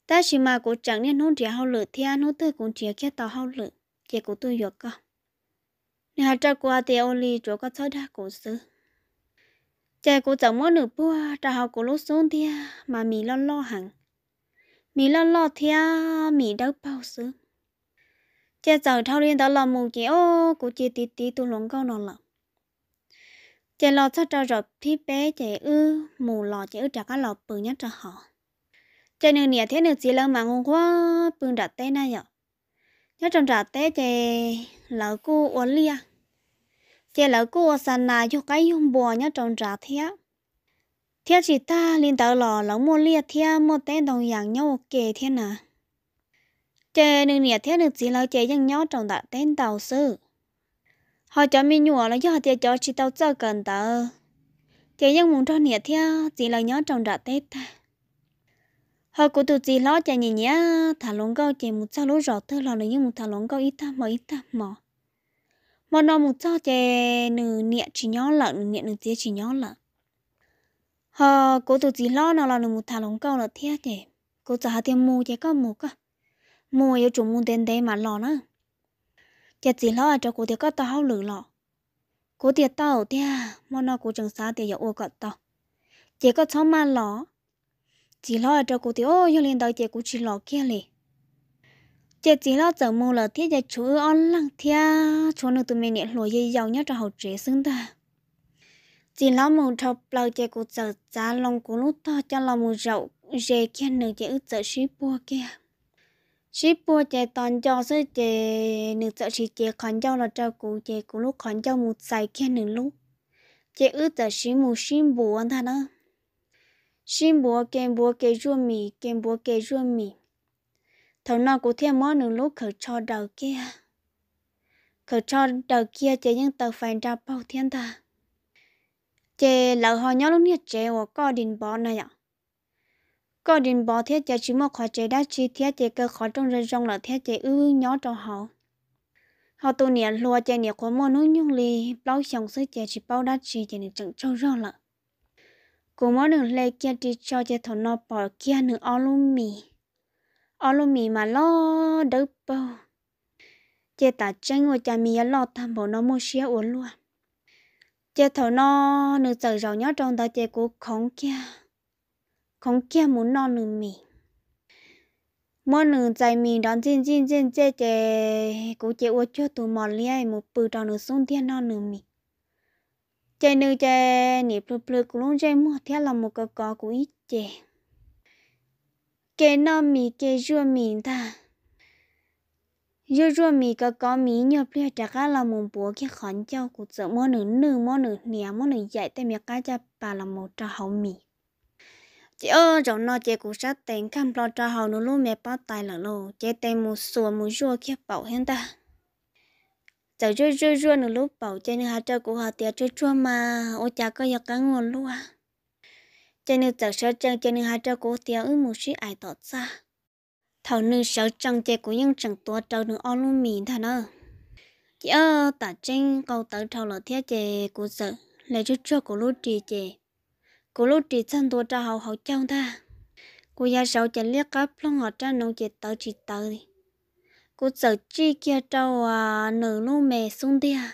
Tab sis mas kuv tseem niaj hnub nrhiav hauj lwm thiab hnub twg kuv nrhiav kiag tau hauj lwm ces kuv tuaj yuav koj. Nws hais rau kuv hais tias, ua li tsuav koj txhob dag kuv xwb. Ces kuv txawm muab nws puag rau hauv kuv lub xub ntiag mas mis loj loj heev, mis loj loj thiab mis dawb paug xwb. Ces txawm dhau li ntawd los mus ces o, kuv cia tiv tiv tus hluas nkauj no lawm. Ces los txog rau zaum thib peb ces wb mus los ces wb rov qab los pw nyob rau hauv. Ces nws niam thiab nws txiv lawv mas nquag nquag pw nram teb na yom. Nyob rau nram teb ces lawv kuj ua liaj, ces lawv kuj ua xa nas yug qaib yug npua nyob rau nrad thiab. Thiab tsis tag li ntawd los lawv muaj liaj thiab muaj teb ntoo yas nyob ua ke thiab na. Ces nws niam thiab nws txiv lawv ces yeej nyob rau nram teb ntau xwb. Ho cov me nyuam los yog hais tias cov tsis tau txawj kawm ntawv, ces yeej mus nrog niam thiab txiv lawv nyob rau nram teb tag. Ho kuv tus txiv hlob ces nyiam nyiam tham hluas nkauj, ces mus txog lub zos twg los nws yeej mus tham hluas nkauj ib tag hmo ib tag hmo. Hmo no mus txog ces nws niam tsis nyob lawm, nws niam nws txiv tsis nyob lawm. Ho kuv tus txiv hlob no los nws mus tham hluas nkauj lawm thiab ces kuv txawm hais tias, mus ces koj mus koj, mus yuav tsum mus ntev ntev mam los na. Ces txiv hlob hais rau kuv tias, koj tau hauj lwm los? Kuv tias tau tiag, hmo no kuv tseem xav tias yuav ua kom tau, ces koj txhob maj los. Txiv hlob hais rau kuv tias, o, yog li ntawd ces kuv tsis los kiag li. Ces txiv hlob txawm mus lawm thiab ces tshuav wb ob leeg thiab tshuav nws tus me niam hluas yau yau nyob rau hauv tsev xwb ntag. Txiv hlob mus dhau plaws ces kuv txawm txav loo kuv lub tog coj los mus zaum ze kiag nws ces wb txawm sib puag kiag. Sib puag ces tos nco xwb ces nws txawm siv cev qhov ncauj los rau kuv ces kuv lub qhov ncauj mus txais kiag nws lub, ces wb txawm siv mus sib npuav ntag na. Sib npuav ke npuav ke zuaj mis ke npuav ke zuaj mis. Thaum no kuv thiaj muab nws lub khaws tsho daws kiag. Khaws tsho daws kiag ces yeej taws fais nra paug thiab ntag. Ces lawv ho nyob lub niag tsev uas koj dis npov na yom. Koj dis npov thiab ces tsis muaj qhov tsev dab tsi thiab ces kaw qhov rooj zoo zoo lawm thiab ces wb nyob rau hauv. Ho tus niam hluas ces niam qhuav muaj hnub nyoog li plaub xyoos xwb ces tsis paub dab tsi ces nws tseem tsaug zog lawm. Kuv muab nws hle kiag ris tsho ces thaum no pom kiag nws ob lub mis, ob lub mis mas loj dawb paug. Ces tam tseeb ua cas mis yuav loj tag npaum no muaj siab ua luaj. Ces thaum no nws txawm zaum nyob rau ntawd ces kuv khoov kiag, khoov kiag mus noj nws mis. Muab nws txais mis nrov ntxij ntxij ntxej ntxej ces kuv ces ua cuag tus mos liab mus pw rau nws xub ntiag noj nws mis. Ces nws ces nim plhws plhws kuv lub ntsej muag thiab los mus kov kov kuv ib ce. Ke noj mis ke zuaj mis ntag. Zuaj zuaj mis kov kov mis nyuag pliag rov qab los mus npuav kiag qhov ncauj, kuv txawm muab nws nwj muab nws hniav muab nws yaim tej me qab caj pas los mus rau hauv mis. Ces o, zaum no ces kuv sab tes nkag nplo rau hauv nws lub me pob tais lawm lauj, ces tes mus xuas mus zuaj kiag paum thiab ntag. Txawm zuaj zuaj zuaj nws lub paum ces nws hais rau kuv hais tias, tsuag tsuag mas ua cas koj yuav qeeb ua luaj? Ces nws txawm sawv tsees ces nws hais rau kuv tias, wb mus sib ais tom txaj. Thaum nws sawv tsees ces kuv yeej tseem tuav rau nws ob lub mis ntag na. Ces o, tam tseeb qau tawv dhau lawm thiab ces kuv txawm hle tsuag tsuag kuv lub ris ces kuv lub ris txog ntua rau hauv hauv caug ntag. Kuv yav saud ces liab qab ploog hos rab noob ces tawv tsis tawv li. Kuv txawm tsij kiag rau nws lub me xub ntiag.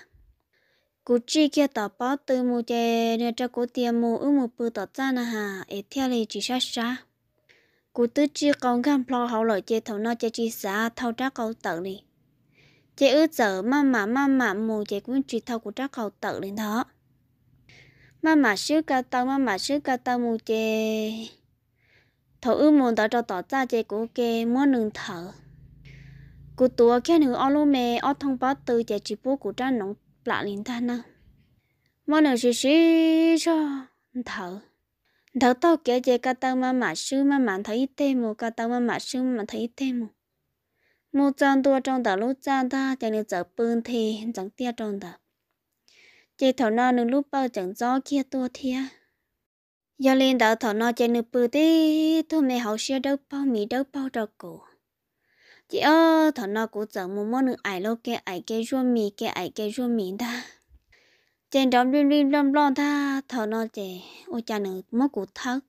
Kuv tsij kiag tom pob tw mus ces nws rau kuv tias, mus wb mus pw tom txaj na has es thiaj li tsis sab sab. Kuv twb tsij qau nkag nplo hauv lawm ces thaum no ces tsis xav thau rab qau tawm li. Ces wb txawm maj mam maj mam mus ces kuv tsis thau kuv rab qau tawm li ntag. maj mam swb ka taw, maj mam swb ka taw mus ces thaum wb mus ntawd rau tom txaj ces kuv ke muab nws nthawv. Kuv tuav kiag nws ob lub me ob thooj pob tw ces tsis pub kuv rab noov plam li ntag na. Muab nws siv siv zog nthawv. Nthawv taug kev ces ka taw maj mam swb, maj mam nthawv ib teg mus, ka taw maj mam swb, maj mam nthawv ib teg mus. Mus txog ntua rau ntawm lub txaj ntag ces nws txawm pw nthi ntxeev tiaj rau ntawd. Ces thaum no nws lub pawg tseem ntxob kiag tuaj thiab. Yog li ntawd thaum no ces nws pw tib tug me hauv siab dawb paug mis dawb paug rau kuv. Ces ob thaum no kuv txawm mus muab nws aim lauj, ke aim ke zuaj mis, ke aim ke zuaj mis ntag. Ces nrov nplij nplij nploj nploj ntag, thaum no ces ua cas nws muab kuv thawb.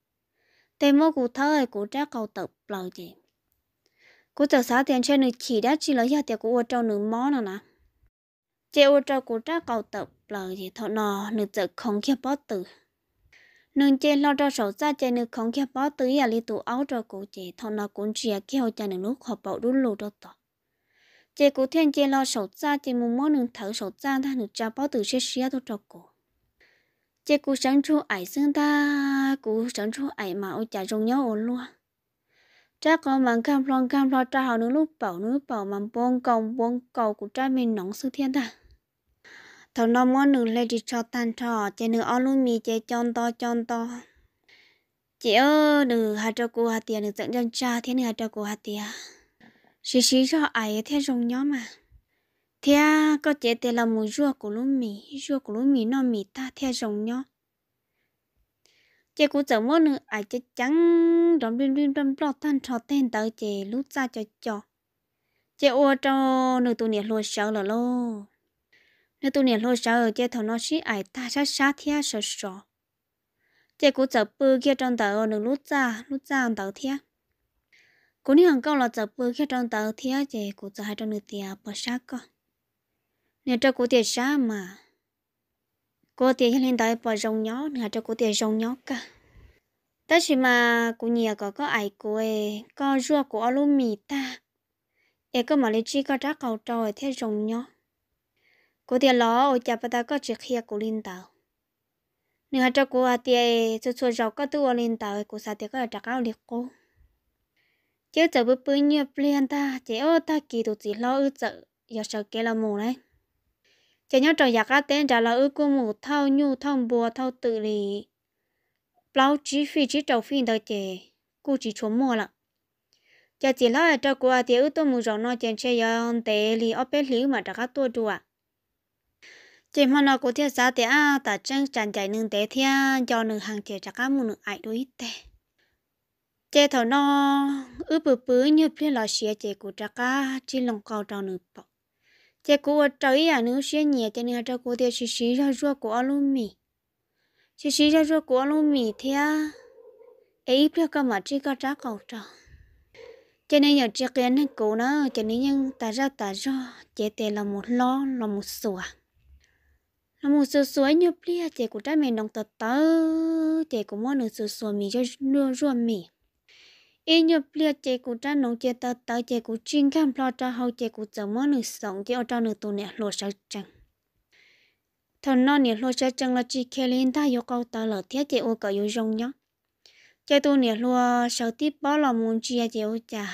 Tes muab kuv thawb kuv rab qau tawm plaws ces kuv txawm xav tias ntshe nws chim dab tsi los yog tias kuv ua rau nws mob no na. Ces ua rau kuv rab qau tawm plaws ces thaum no nws txawm khoov kiag pob tw. Nws nce hlo rau saum txaj ces nws khoov kiag pob tw ib yam li tus aub rau kuv ces thaum no kuv ntsia kiag ua cas nws lub qhov paum dub lug rau tod. Ces kuv thiaj nce hlo saum txaj ces mus muab nws nthawv saum txaj ntag, nws tsa pob tw siab siab tuaj rau kuv. Ces kuv sawv ntsug aim xwb ntag, kuv sawv ntsug aim mas ua cas zoo nyob ua luaj. Rab qau mas nkag nplho nkag nplho rau hauv nws lub paum, nws lub paum mas npua nkaus npua nkaus kuv rab me noov xwb thiab ntag. Thaum no muab nws hle ris tsho tag nrho ces nws ob lub mis ces co nto co nto. Ces nws hais rau kuv hais tias nws txawm ntsaj ntsaj thiab nws hais rau kuv hais tias, siv siv zog aim thiaj zoo nyob mas, thiab koj cev tes los mus zuaj kuv lub mis, zuaj kuv lub mis noj mis tag thiaj zoo nyob. Ces kuv txawm muab nws aim ceev ceev nrov nplij nplij nploj nploj tag nrho teg ntawd ces lub txaj co co, ces ua rau nws tus niam hluas sawv lawm lauj. Nws tus niam hluas sawv ces thaum no sib aim tag sab sab thiab sov sov. Ces kuv txawm pw kiag rau ntawm nws lub txaj, lub txaj ntawd thiab. Kuv niag hluas nkauj los txawm pw kiag rau ntawd thiab ces kuv txawm hais rau nws tias, puas sab koj? Nws rau kuv tias sab mas. Kuv tias yog li ntawd puas zoo nyob? Nws hais rau kuv tias zoo nyob kawg, tab sis mas kuv nyiam kom koj aim kuv, koj zuaj kuv ob lub mis tag es koj mam li tsij koj rab qau rau thiaj zoo nyob. Kuv tias los ua cas pas tas koj tsis qhia kuv li ntawd? Nws hais rau kuv hais tias txhua txhua zaus koj twb ua li ntawd, kuv xav tias koj yuav rov qab ua li qub. Ces wb txawm pw pw nyuag pliag ntag ces ob tag kis tus txiv hlob wb txawm yuav sawv kev los mus lawm. Ces nyob rau yav qab teb nrad los wb kuj mus thauj nyuj thauj npua thauj twm li plaub tsib fij tsib rau fij ntawd ces kuj tsis tshua muaj lawm. Ces txiv hlob hais rau kuv hais tias wb tuaj mus zaum no ces ntshe yuav ntev li ob peb hlis wb mam rov qab tuaj dua. Ces hmo no kuv thiaj xav tias ab, tam tseeb tsam ncaim nws ntev thiab nco nws heev ces rov qab mus nws aim dua ib teg. Ces thaum no wb pw pw nyuag pliag los siav ces kuv rov qab tsij loo qau rau nws pom. Ces kuv ua raws ib yam nws lub siab nyiam ces nws hais rau kuv tias siv siv zog zuaj kuv ob lub mis, siv siv zog zuaj kuv ob lub mis thiab es ib pliag koj mam tsij koj rab qau rau. Ces nws yeej tsis qias neeg kuv na, ces nws yeej tas zaj tas zog cev tes los mus hlob los mus xuas, los mus xuas xuas ib nyuag pliag ces kuv rab me noov tawv tawv ces kuv muab nws xuas xuas mis zuaj zuaj mis. Ib nyuag pliag ces kuv rab noov ces tawv tawv ces kuv tsij nkag nplho rau hauv ces kuv txawm muab nws xoom ces ua rau nws tus niam hluas sawv tsees. Thaum no niam hluas sawv tsees los tsis khe li ntag, yuav qau tawv lawm thiab ces ua kom yuav zoo nyob. Ces tus niam hluas sawv tib pob los mus ntsia ces ua cas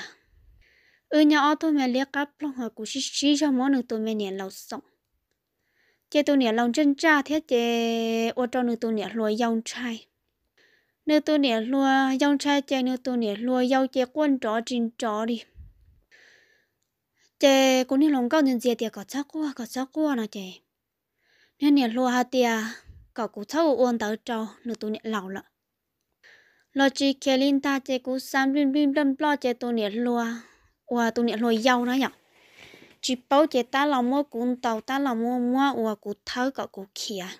wb nyob ob tug me liab qab ploog ho kuv sib sib zog muab nws tus me niam laus xoom. Ces tus niam laus ntsaj ntsaj thiab ces ua rau nws tus niam hluas yau ntshai. Nws tus niam hluas yau ntshai ces nws tus niam hluas yau ces quaj nrov tsis nrov li. Ces kuv niag hluas nkauj ntxias ntxias tias kom txhob quaj, kom txhob quaj no ces nws niam hluas hais tias kom kuv txhob ua ua ntawd rau nws tus niam laus lawm. Los tsis khe li ntag ces kuv xa nplij nplij nploj nploj ces tus niam hluas, uas tus niam hluas yau na yom, tsis paub ces tab los muab kuv ntaus, tab los muab muab uas kuv thawb kom kuv khiav.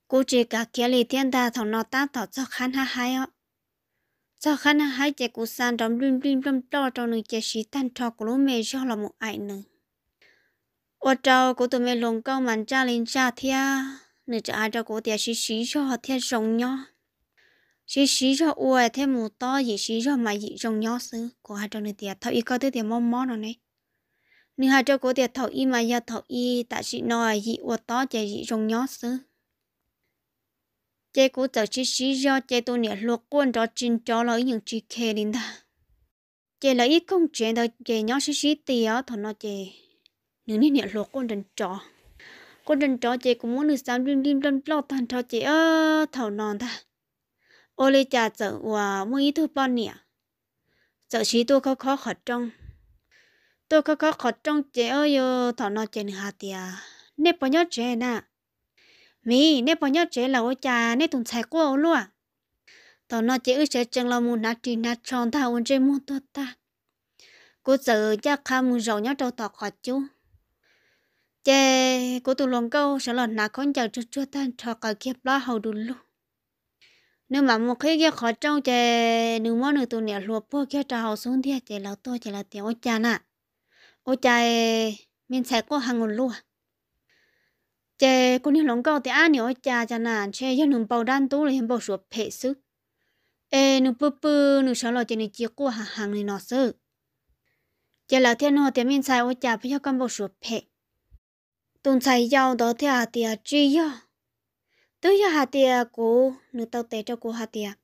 Kuv tsis kam khiav li thiab ntag, thaum no tab tom txog qhab hnab haib os. Txog qhab hnab haib ces kuv xa nrov nplij nplij nploj nploj rau nws ces siv tag nrho kuv lub me zog los mus aim nws. Ua rau kuv tus me hluas nkauj mas ntsaj li ntsaj thiab, nws txawm hais rau kuv tias siv siv zog thiaj zoo nyob. Siv siv zog ua thiaj mus tob, yim siv zog mas yim zoo nyob xwb. Kuv hais rau nws tias thaum ub koj twb tias mob mob no ne. Nws hais rau kuv tias thaum ub mas yog thaum ub, tam sim no yim ua tob ces yim zoo nyob xwb. Ces kuv txawm siv siv zog ces tus niam hluas quaj nrov tsis nrov los wb yeej tsis khe li ntag. Ces lawv ib koog tsev ntawd ces nyob sib sib ti os. Thaum no ces nws niag niam hluas quaj nrov nrov, quaj nrov nrov ces kuv muab nws xav nplij nplij nploj nploj tag nrho ces thaum no ntag, ua li cas txawm uas muaj ib tug poj niam txawm siv tuaj khob khob qhov rooj. Tuaj khob khob qhov rooj ces yog thaum no ces nws hais tias, Nej puas nyob tsev na? Miv, nej puas nyob tsev lawm? Ua cas nej tus ntxhais quaj ua luaj? Thaum no ces wb sawv tsees los mus hnav ris hnav tsho ntag ua ntsej muag tuag tag. Kuv txawm ncaj qha mus zaum nyob rau tom qhov cub. Ces kuv tus hluas nkauj sawv los hnav khaub ncaws tsuag tsuag tag nrho qaws kiag plaub hau du lug. Nws mam mus qhib kiag qhov rooj ces nws muab nws tus niam hluas puag kiag rau hauv xub ntiag ces lawv tuaj ces lawv tias, Ua cas na? Ua cas me ntxhais quaj heev ua luaj? Ces kuv niag hluas nkauj tias, Ab, niam, ua cas cas na? Ntshe yog nws npau dab ntub los yog npau suav phem xwb. Es nws pw pw, nws sawv los ces nws cia quaj heev heev li no xwb. Ces lawv thiaj nug tias, Me ntxhais, ua cas puas yog koj npau suav phem? Tus ntxhais yau ntawd thiaj hais tias, Tsis yog, twb yog hais tias kuv, nws taw tes rau kuv hais tias,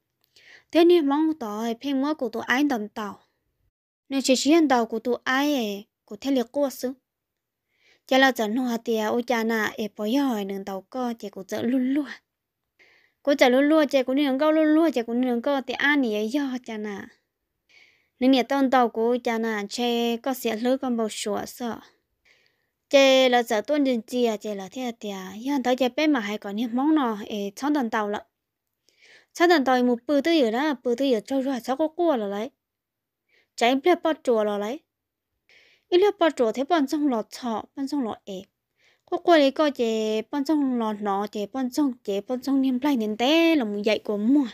twb niag hmoob tod pheej muab kuv tus aib ntaus ntaus, nws tsis siv ntaus kuv tus aib, kuv thiaj li quaj xwb. Ces lawv txawm nug hais tias, Ua cas na, es puas yog nws ntaus koj? Ces kuv txawm luag luag. Kuv txawm luag luag ces kuv niag hluas nkauj luag luag ces kuv niag hluas nkauj tias, Ab, niam, yog cas na? Nws niam tau ntaus kuv cas na? Ntshe koj xiam hlwb koj npau suav xwb. Ces lawv txawm tuaj ntxias ntxias ces lawv thiaj tias, Yog ntawd ces peb mam hais kom niag hmoob no es txhob ntaus ntaus lawm. Txhob ntaus ntaus, mus pw twj ywm na, pw twj ywm tsaug zog, txhob quaj quaj lawm lauj. Tsam ib pliag poj ruam los lauj, ib pliag poj ruam thiab poj ntxoog los txhom, poj ntxoog los es, quaj quaj li koj ces poj ntxoog los hnov ces poj ntxoog ces poj ntxoog niag nplaig ntev ntev los mus yaim kua muag.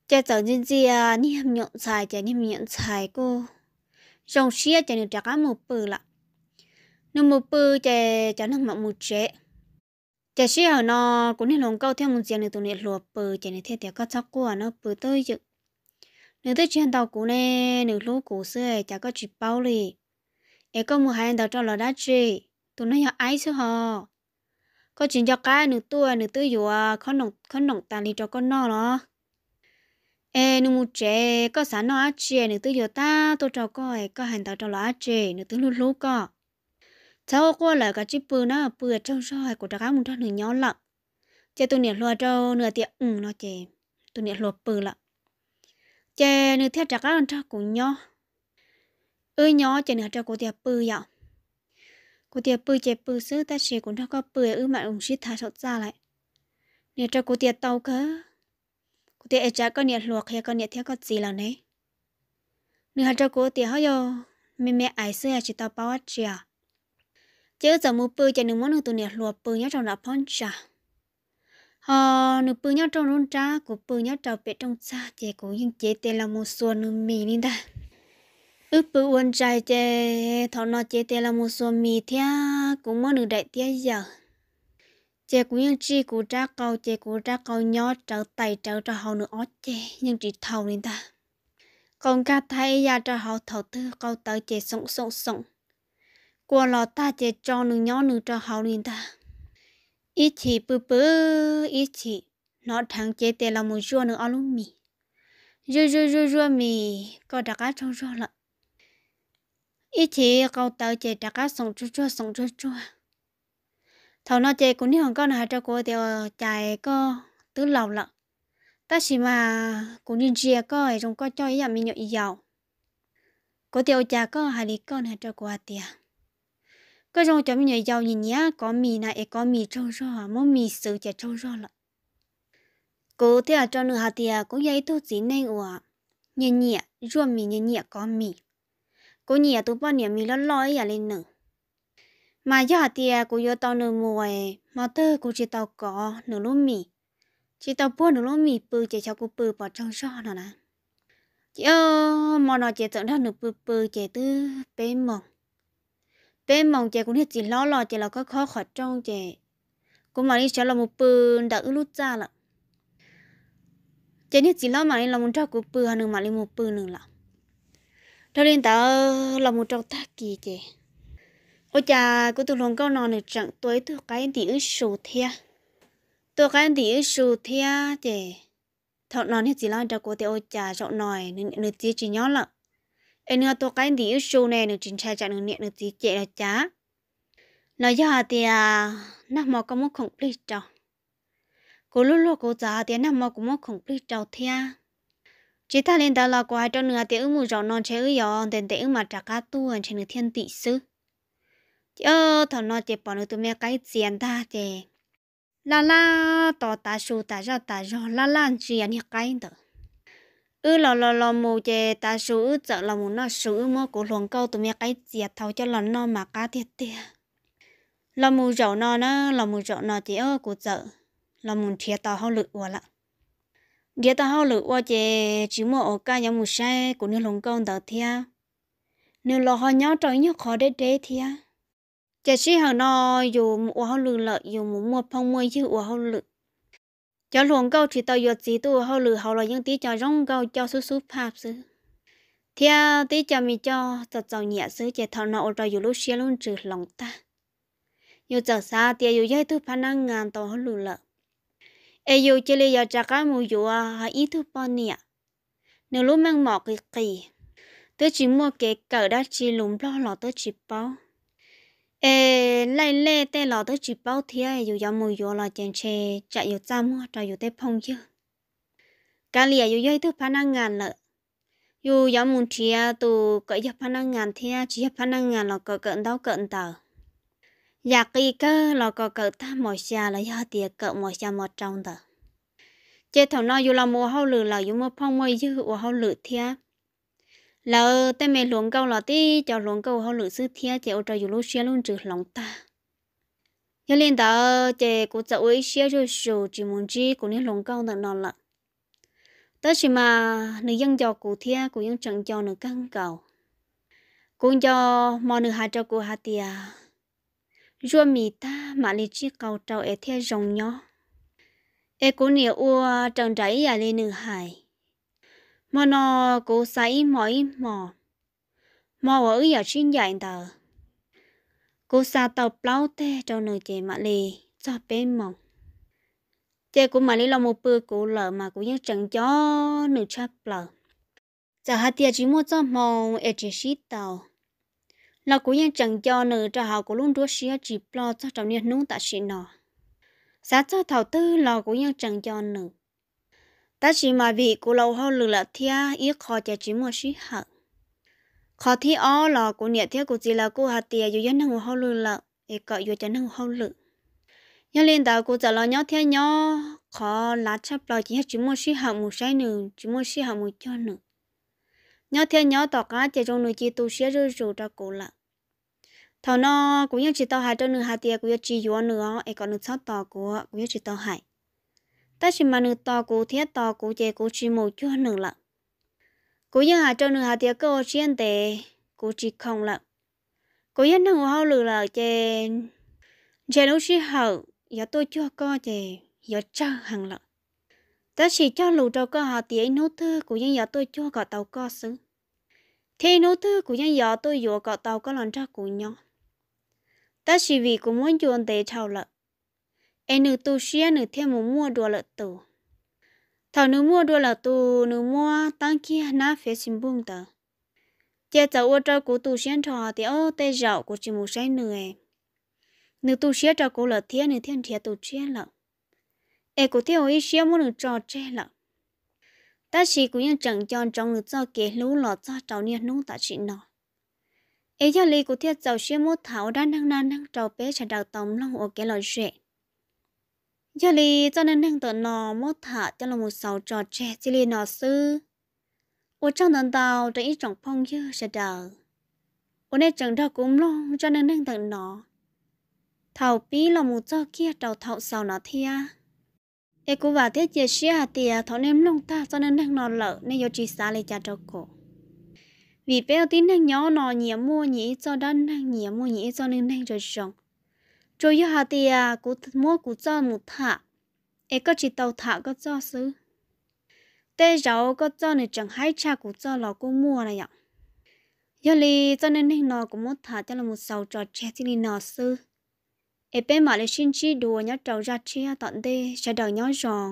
Ces txawm ntxias ntxias niag me nyuam ntxhais ces niag me nyuam ntxhais kuj zoo siab ces nws rov qab mus pw lawm. Nws mus pw ces cov neeg mam mus tsev. Ces sij hawm no kuv niag hluas nkauj thiaj mus ntxias nws tus niam hluas pw ces nws thiaj tias, Koj txhob quaj no, pw twj ywm. Nws twb tsis ntaus kuv ne, nws hlub kuv xwb, cas koj tsis paub li? Es koj mus hais ntawd rau lawv dab tsi? Tus no yog aib xwb hos. Koj tsis nco qab nws tuaj, nws twb yuav khob noom tas li rau koj noj los? Es nws mus tsev, koj xav noj dab tsi nws twb yuav tab tuaj rau koj, koj hais ntawd rau lawv dab tsi? Nws twb hlub hlub koj. Txhob quaj lawm, koj cia li pw na, pw tsaug zog, kuv rov qab mus nrog nws nyob lawm. Ces tus niam hluas rau nws tias, Ua li no ces tus niam hluas pw lawm. Ces nws thiaj rov qab nrog kuv nyob. Wb nyob ces nws hais rau kuv tias, Pw yom. Kuv tias, Pw ces pw xwb, tab sis kuv nrog koj pw wb mam li sib tham saum txaj lawm. Nws hais rau kuv tias, Tau kawg. Kuv tias, Es tsam koj niam hluas qhia koj niam thiab koj txiv lawm ne? Nws hais rau kuv tias, Ho yog me me ais xwb, tsis tau paub dab tsi. Ces wb txawm mus pw ces nws muab nws tus niam hluas pw nyob rau nram phab ntsa, ho nws pw nyob rau nruab nrab, kuv pw nyob rau pem rooj txag, ces kuv yeej cev tes los mus xuas nws mis li ntag. Wb pw ua ntsais ces thaum no cev tes los mus xuas mis thiab kuv muab nws daim tiab yaws. Ces kuv yeej tsij kuv rab qau, ces kuv rab qau nyob rawv tais rawv rau hauv nws ob ceg yeej tsis thau li ntag. Qau nkag tag ib yam rau hauv, thaum twg qau tawv ces xoom xoom xoom, kua los tag ces tso nws nyob nws rau hauv li ntag. Ib chim pw pw, ib chim hnov dheev cev tes los mus zuaj nws ob lub mis. Zuaj zuaj zuaj zuaj mis koj rov qab tsaug zog lawm. Ib chim qau tawv ces rov qab xoom tsuag tsuag xoom tsuag tsuag. Thaum no ces kuv niag hluas nkauj nws hais rau kuv tias, Cas koj twb laus lawm, tab sis mas kuv ntsia ntsia koj zoo koj coj ib yam me nyuam yaus. Kuv tias, Ua cas koj hais li koj? Nws hais rau kuv hais tias, Koj zoo cov me nyuam yaus nyiam nyiam kov mis na, es kov mis tsaug zog, muab mis xwb ces tsaug zog lawm. Kuv thiaj hais rau nws hais tias, Kuv yog ib tug txiv neej uas nyiam nyiam zuaj mis, nyiam nyiam kov mis. Kuv nyiam tus poj niam mis loj loj ib yam li nws. Mas yog hais tias kuv yuav tau nws mus, hmo twg kuv tsis tau kov nws lub mis, tsis tau puag nws lub mis pw ces xyov kuv pw puas tsaug zog no na. Ces hmo no ces txawm nrog nws pw pw ces twb peb moos. Peb moos ces kuv niag txiv hlob los ces los khob khob qhov rooj ces kuv mam li sawv los mus pw ntawm wb lub txaj lawm. Ces niag txiv hlob mam li los mus nrog kuv pw, ho nws mam li mus pw nws lawm. Dhau li ntawd los mus rau tag kis ces ua cas kuv tus hluas nkauj no nws tseem tua ib tug qaib ntim wb su thiab. tu qaib ntim wb su thiab ces thaum no niag txiv hais rau kuv tias ua cas zaum no nws txiv tsis nyob lawm, es nws tu qaib ntim wb su ne, nws tsis ntshai tsam nws niam nws txiv cem los cas, los yog hais tias nag hmo koj muab khoom plig rau. Kuv luag luag kuv txawm hais tias nag hmo kuv muab khoom plig rau thiab. Tsis tag li ntawd los kuv hais rau nws hais tias wb mus zaum no ntshe wb yuav ntev ntev wb mam rov qab tuaj, ntshe nws thiaj ntim xwb. Ces thaum no ces pom nws tus me qaib txias ntag ces laj laj tos tav su tas zaj tas zog, laj laj ntsia niag qaib ntawd. Wb los los los mus ces tav su wb txawm los mus noj su, wb muab kuv hluas nkauj tus me qaib txias thau coj los noj mas qab tiag tiag. Los mus zaum no na, los mus zaum no ces kuv txawm los mus nrhiav tau hauj lwm ua lawm. Nrhiav tau hauj lwm ua ces tsis muaj ua kaj yuav mus saib kuv niag hluas nkauj ntawd thiab. Nws los ho nyob rau ib nyuag qhov deb deb thiab. Ces sij hawm no yus mus ua hauj lwm lawm, yus mus muaj phooj muaj ywg ua hauj lwm. Cov hluas nkauj tsis tau yuav txiv tuaj ua hauj lwm hauv los yeej tib co zoo nkauj coj xub xub phaj xwb, thiab tib co me coj txom txom nyem xwb, ces thaum no ua rau yus lub siab lub ntsws hloov tag. Yus txawm xav tias yus yog ib tug phab nab ngas tau hauj lwm lawm, es yus cia li yuav rov qab mus yuav ib tug poj niam. Nws lub meej mom qis qis, twb tsis muaj kev kawm dab tsi, lus Nplog los twb tsis paub, es laij lej tej los twb tsis paub thiab, yus yuav mus yuav los ces ntshe tsam yus txaj muag rau yus tej phooj ywg. Kav liam yus yog ib tug phab nab ngas lawm, yus yuav mus nrhiav tus kom yog phab nab ngas thiab tsis yog phab nab ngas los kom kawm ntaub kawm ntawv, yam qis kawg los kom kawm tag mos xya los yog tias kawm mos xya mos rau ntawd. Ces thaum no yus los mus ua hauj lwm lawm, yus muaj phooj muaj ywg ua hauj lwm thiab, lawv tej me hluas nkauj los tib co hluas nkauj ua hauj lwm xwb thiab, ces ua rau yus lub siab lub ntsws hloov tag. Yog li ntawd ces kuv txawm ua ib siab zuj zus tsis mus ntsib kuv niag hluas nkauj ntawm no lawm. Tab sis mas nws yeej nco kuv thiab kuv yeej tseem nco nws kawg nkaus. Kuv nco hmo nws hais rau kuv hais tias zuaj mis tag mam li tsij qau rau es thiaj zoo nyob. Es kuv niam ua raws nraim ib yam li nws hais. Hmo no kuv xa ib hmos ib hmos, hmo uas wb yam sib ncaim ntawd, kuv xa tau plaub teg rau nws ces mam li txog peb moos. Ces kuv mam li los mus pw kuv lawm mas kuv yeej tseem nco nws tshaj plaws. Txawm hais tias tsis muaj txoj hmoo es tsis sib tau los kuv yeej tseem nco nws rau hauv kuv lub nruab siab tsis ploj txog rau niaj hnub tam sim no. Xav txog thaum twg los kuv yeej tseem nco nws. Tab sis mas vim kuv los ua hauj lwm lawm thiab ib qho ces tsis muaj sij hawm. Qhov thib ob los kuv niam thiab kuv txiv lawv kuj hais tias yus yog neeg ua hauj lwm lawm es kom yuav cov neeg ua hauj lwm. Yog li ntawd kuv txawm los nyob thiab nyob, qhov lav tshaj plaws ces yog tsis muaj sij hawm mus saib nws, tsis muaj sij hawm mus cuag nws. Nyob thiab nyob tom qab ces zoo nws cia tu siab zuj zus rau kuv lawm. Thaum no kuv yeej tsis tau hais rau nws hais tias kuv yuav tsis yuav nws os es kom nws txhob tos kuv, kuv yeej tsis tau hais. Tab sis mas nws tos kuv thiab tos kuv ces kuv tsis mus cuag nws lawm. Kuv yeej hais rau nws hais tias koj ua siab ntev, kuv tsis khoom lawm. Kuv yog neeg ua hauj lwm lawm ces ntshe lub sij hawm yuav tuaj cuag koj ces yuav tsawg heev lawm. Tab sis cog lus rau koj hais tias ib hnub twg kuv yeej yuav tuaj cuag kom tau koj xwb, thiab ib hnub twg kuv yeej yuav tuaj yuav kom tau koj los nrog kuv nyob. Tab sis vim kuv muab ncua ntev dhau lawm, es nws tu siab nws thiaj mus muaj dua lawm tus. Thaum nws muaj dua lawm tus, nws muab tab kiag nab Facebook ntawd, ces txawm ua rau kuv tu siab nrho tias o tej zaum kuv tsis mus saib nws, nws tu siab rau kuv lawm thiab nws thiaj nrhiav tus tshiab lawm, es kuv thiaj ua ib siab muab nws tso tseg lawm. Tab sis kuv yeej tseem nco ntsoov nws txoj kev hlub los txog rau niaj hnub tam sim no. Es yog li kuv thiaj txaus siab muab tham ua dab neeg neej neeg rau peb sawv daws tau mloog ua kev lom zem. Yog li txoj neej neeg ntawm no muab tham coj los mus xaus tso tseg txij li no xwb. Ua tsaug ntau ntau rau ib tsoom phooj ywg sawv daws uas nej tseem nrog kuv mloog txoj neej neeg ntawm no thaum pib los mus txog kiag rau thaum xaus no thiab. Es kuv vam thiab cia siab hais tias thaum nej mloog tag txoj neej neeg no lawm nej yuav tsis xav li cas rau kuv. Vim peb ua tib neeg nyob no nyias muaj nyias ib txoj dab neeg, nyias muaj nyias ib txoj neej neeg zoo zoo. Tsuas yog hais tias kuv muab kuv txoj mus tham, es koj tsis tau tham koj txoj xwb. Tej zaum koj txoj nws tseem haib tshaj kuv txoj los kuj muaj na yom. Yog li txoj neej neeg no kuv muab tham coj los mus xaus tso tseg txij li no xwb. es peb mam li sib ntsib dua nyob rau zaj tshiab tom ntej. Sawv daws nyob zoo.